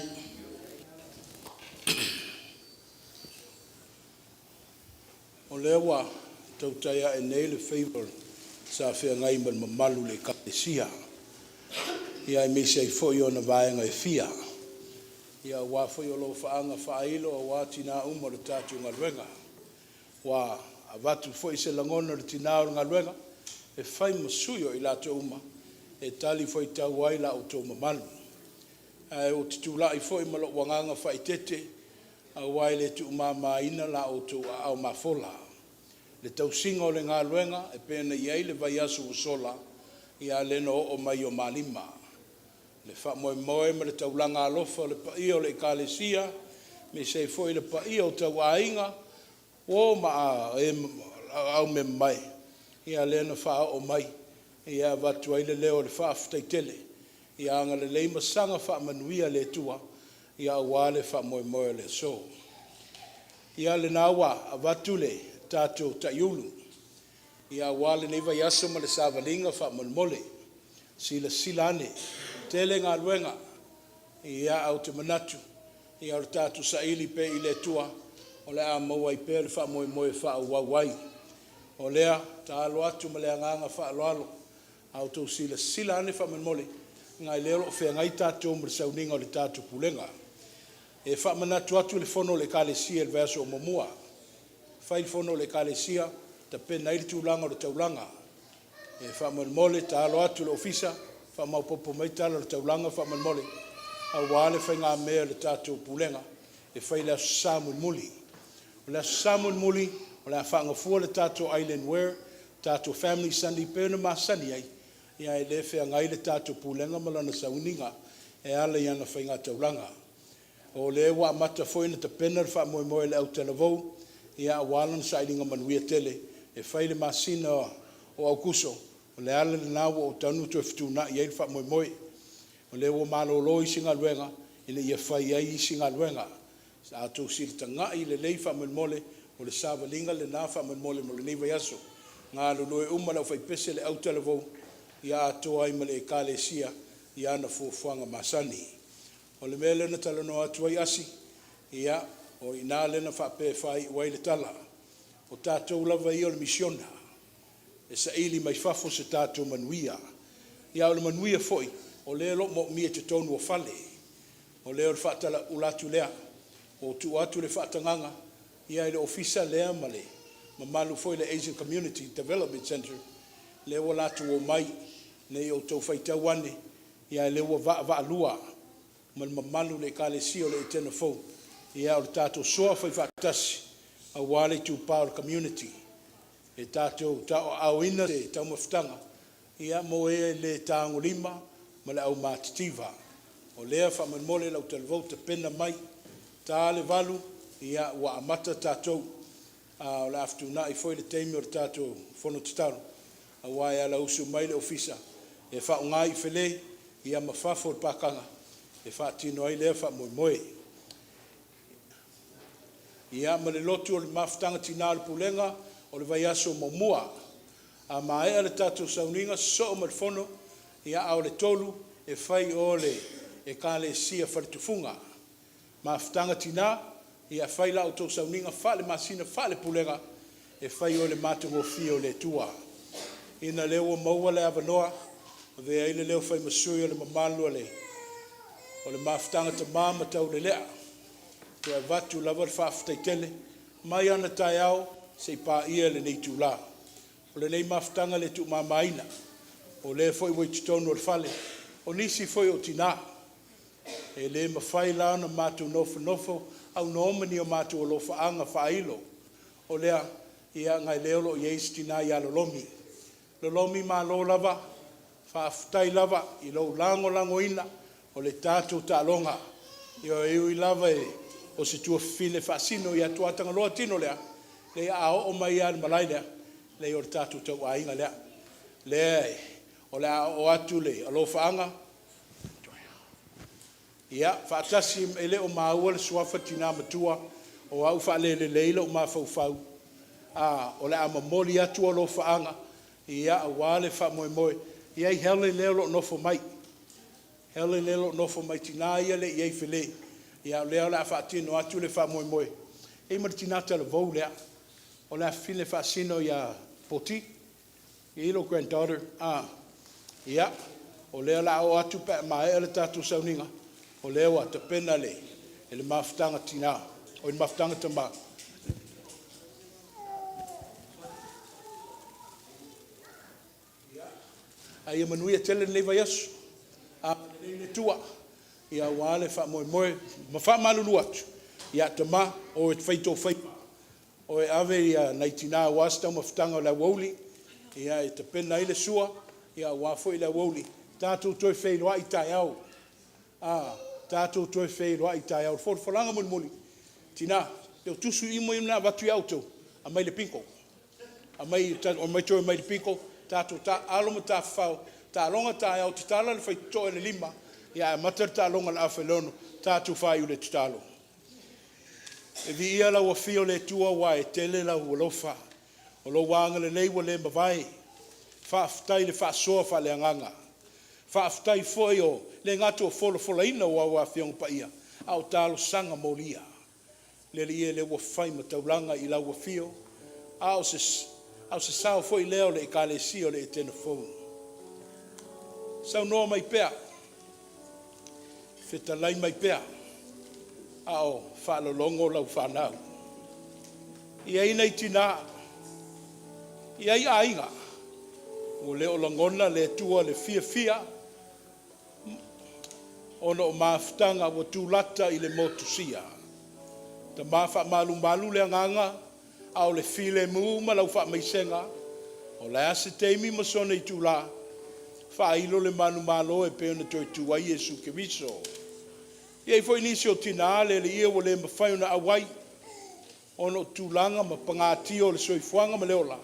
O lea ua tautai a'e nei le faiva sa feagai ma le mamalu i le Ekalesia, ia aemaise ai foi ona vaega e fia, ia aua foi alofaaga faailo aua tinã uma o le tatou galuega. Ua avatu foi se lagona o le tinã o le galuega e fai ma sui o i latou uma e talifuaitau ai la outou mamalu. Ae ou te tulai foi ma lou agaga faaeteete aua e le tuumamaina la outou aao mafola i le tausiga o le galuega e pei ona i ai le vaiaso ua sola, a o lea na oo mai i o ma lima. Le faamoemoe ma le taulaga alofa o le paia o le Ekalesia aemaise ai foi le paia o tauaiga, uo ma aumeamamae, ia lea na faaoo mai e avatu ai le leo o le faafetai tele. Ia agalelei ma saga faamanuia le Atua aua le faamoemoe o le aso. Ia lena ua avatu le tatou taiulu aua lenei vaiaso ma le savaliga faamolemole. Silasila ane, tele galuega, ae ou te manatu o le tatou saili pea i le Atua o le a maua ai pea le faamoemoe e faaauau ai. O lea, e tatalo atu ma le agaga faaaloalo, a outou silasila ane faamolemole, ona o lea o lo o feagai tatou ma le sauniga o le tatou Pulega. E faamanatu atu le fono a le Ekalesia i le vaiaso o muamua. E fai le fono a le Ekalesia e tapena ai le tulaga o le taulaga. E faamolemole e tatalo atu i le Ofisa, faamaopoopo mai tala o le taulaga faamolemole aua le faigamea a le tatou Pulega e fai i le Aso Sa mulimuli. O le Aso Sa mulimuli o le a faagafua le tatou island wear, tatou Family Sunday e pei ona masani ai, ae le feagai le tatou Pulega ma lana sauniga e ala i ana faigataulaga. O lea ua amata foi ona tapena le faamoemoe i le autalavou aua lana sailiga manuia tele e fai i le masina o Aokuso. O le ala lena ua ou taunuu toe fetuunai ai le faamoemoe. O lea ua malolo isi galuega ina ia fai ai isi galuega. Sa outou sili tagai lelei faamolemole, o le savaliga lena faamolemole mo lenei vaiaso. Galulue uma le aufaipese le autalavou, ia atoa ai ma le Ekalesia i ana fuafuaga masani. O le mea lea na talanoa atu ai Asi, ia, o i ina lea na faapea e faaiu ai le tala, o tatou lava ia o le misiona e saili mai fafo se tatou manuia. Ia a o le manuia foi o lea o lo o moomia i totonu o fale. O lea o le faatalauula atu lea, ua ou tuu atu le faatagaga i le Ofisa lea ma le mamalu foi o le Asian Community Development Centre lea ua latou omai, ne i outou faitau ane, a o lea ua vaavaalua ma le mamalu o le Ekalesia o le Etena Fou, ia o le tatou soa faifaatasi aua le itupa o le community. E tatou tauaaoina se taumafataga mo e le tagolima ma le aumatitiva. O lea faamolemole le autalavou tapena mai, ta le 8:00 ua amata tatou. O le a fetuunai foi le taimi o le tatou fono tatalo aua e alausu mai le Ofisa e faaaoga iufele ma fafo o le pakaga e faatino ai lea faamoemoe. Ia ma le lotu o le Mafutaga Tina a le Pulega o le vaiaso muamua. A maea le tatou sauniga sosoo ma le fono a o le 3:00 e fai i o i le Ekalesia Fale Tufuga. Mafutaga Tina, ia fai la outou sauniga faale-masina faale-pulega e fai i o i le matagofie o le Atua. Ina o lea ua maua le avanoa, e avea ai le leo fai ma sui o le mamalu o le Mafutaga Tama ma Taulelea, e toe avatu lava le faafetai tele mai anataeao seia paia lenei itula. O lenei mafutaga e le tuumamaina, o lea foi ua i totonu o le fale, o nisi foi o tina e le mafai la ona matou nofonofo aunoa ma ni o matou alofaaga faailo. O lea, ona o lea o lo o i ai si tina ia Lolomi. Lolomi, malo lava, faafetai lava i lou lagolagoina o le tatou taaloga. Ioe, e ui lava o se tuafafine e faasino ia Tuatagaloa tino lea, leai a oo mai lava i le malae lea, leai o le tatou tauaiga lea. Lea o le a oo atu le alofaaga, ia, faatasi, e le o maua le suafa o le tina matua, o au e faalelelei lou mafaufau, o le a momoli atu alofaaga aua le faamoemoe. E i ai Helen lea o lo o nofo mai. Helen lea o lo o nofo mai tinā ia le i ai fele. Ia o lea o le a faatino atu le faamoemoe. E i ai ma le tinā talavou lea. O le afafine faasino ia Poti. E i ai lou granddaughter. Ia, o lea o le a oo atu pe a maea le tatou sauniga, o lea ua tapena le, e le mafutaga tinā, o le mafutaga tamā. Ae ia manuia tele lenei vaiaso. Agalelei le Atua aua le faamoemoe ma faamalulu atu, ia tama, o e fai tou faiva, o e ave nai tina aua se taumafataga o le aoauli, e tapena ai le sua aua foi le aoauli. Tatou toe feiloai taeao, a, tatou toe feiloai taeao. O le folafolaga mulimuli, tina, o tusi uma ia na avatu ia outou, aumai i le bingo. Aumai toe aumai i le bingo, tatou alo ma tafafao, taaloga taeao, tatala le faitotoa i le 5 ae amata le taaloga i le afa i le 6. Tatou faaiu i le tatalo. E viia lau afio o le Atua aua e tele lau alofa, o lou agalelei ua le mavae. Faafetai i le faasoa faaleagaga. Faafetai foi o le gata ua folafolaina o au Afioga Paia, a o talosaga molia. Le Alii e, lea ua fai ma taulaga i lau afio, a o se sao foi lea o le Ekalesia o le Etena Fou. Saunoa mai pea, fetalai mai pea, a o faalologo lau fanau. E i ai nai tina, e i ai aiga ua le o lagona le Atua i le fiafia ona o mafutaga ua tulata i le motusia. Tama faamalumalu le agaga, a o le filemu ma lau faamaisega. O le a se taimi ma sona itula, faailo le manumalo e pei ona toe tu ai Iesu Keriso. E i ai foi nisi o tina le Alii e ua le mafai ona auai ona o tulaga ma pagatia o le soifuaga ma le ola,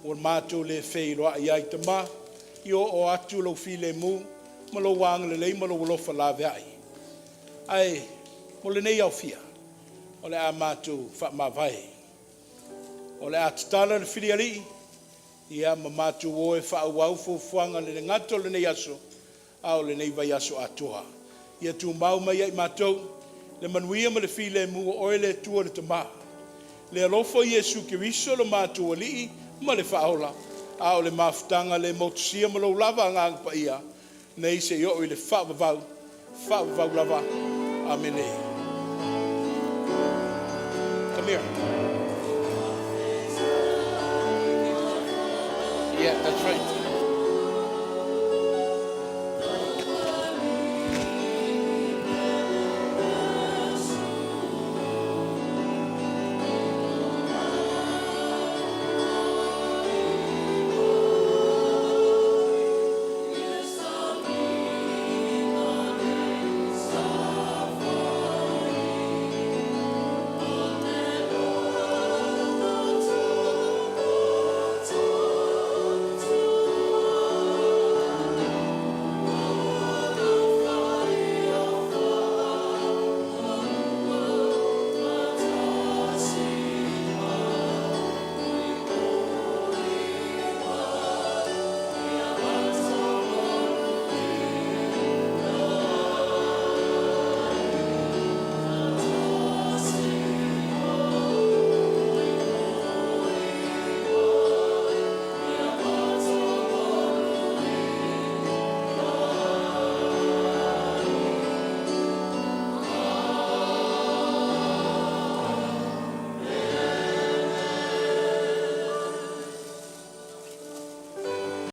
ua matou le feiloai ai. Tama, ia oo atu lou filemu ma lou agalelei ma lou alofa laveai. Ae mo lenei aofia, o le a matou faamavae. O le a tatala le filialii, ia ma matou o e faaauau fuafuaga e le gata o lenei aso, a o lenei vaiaso atoa. Ia tumau mai ia i matou le manuia ma le filemu o oe le Atua le Tama, le alofa o Iesu Keriso lo matou Alii ma le Faaola, a o le mafutaga le motusia ma lou lava Agaga Paia, nei seia oo i le faavavau, faavavau lava. Amene. Come here. Yeah, that's right.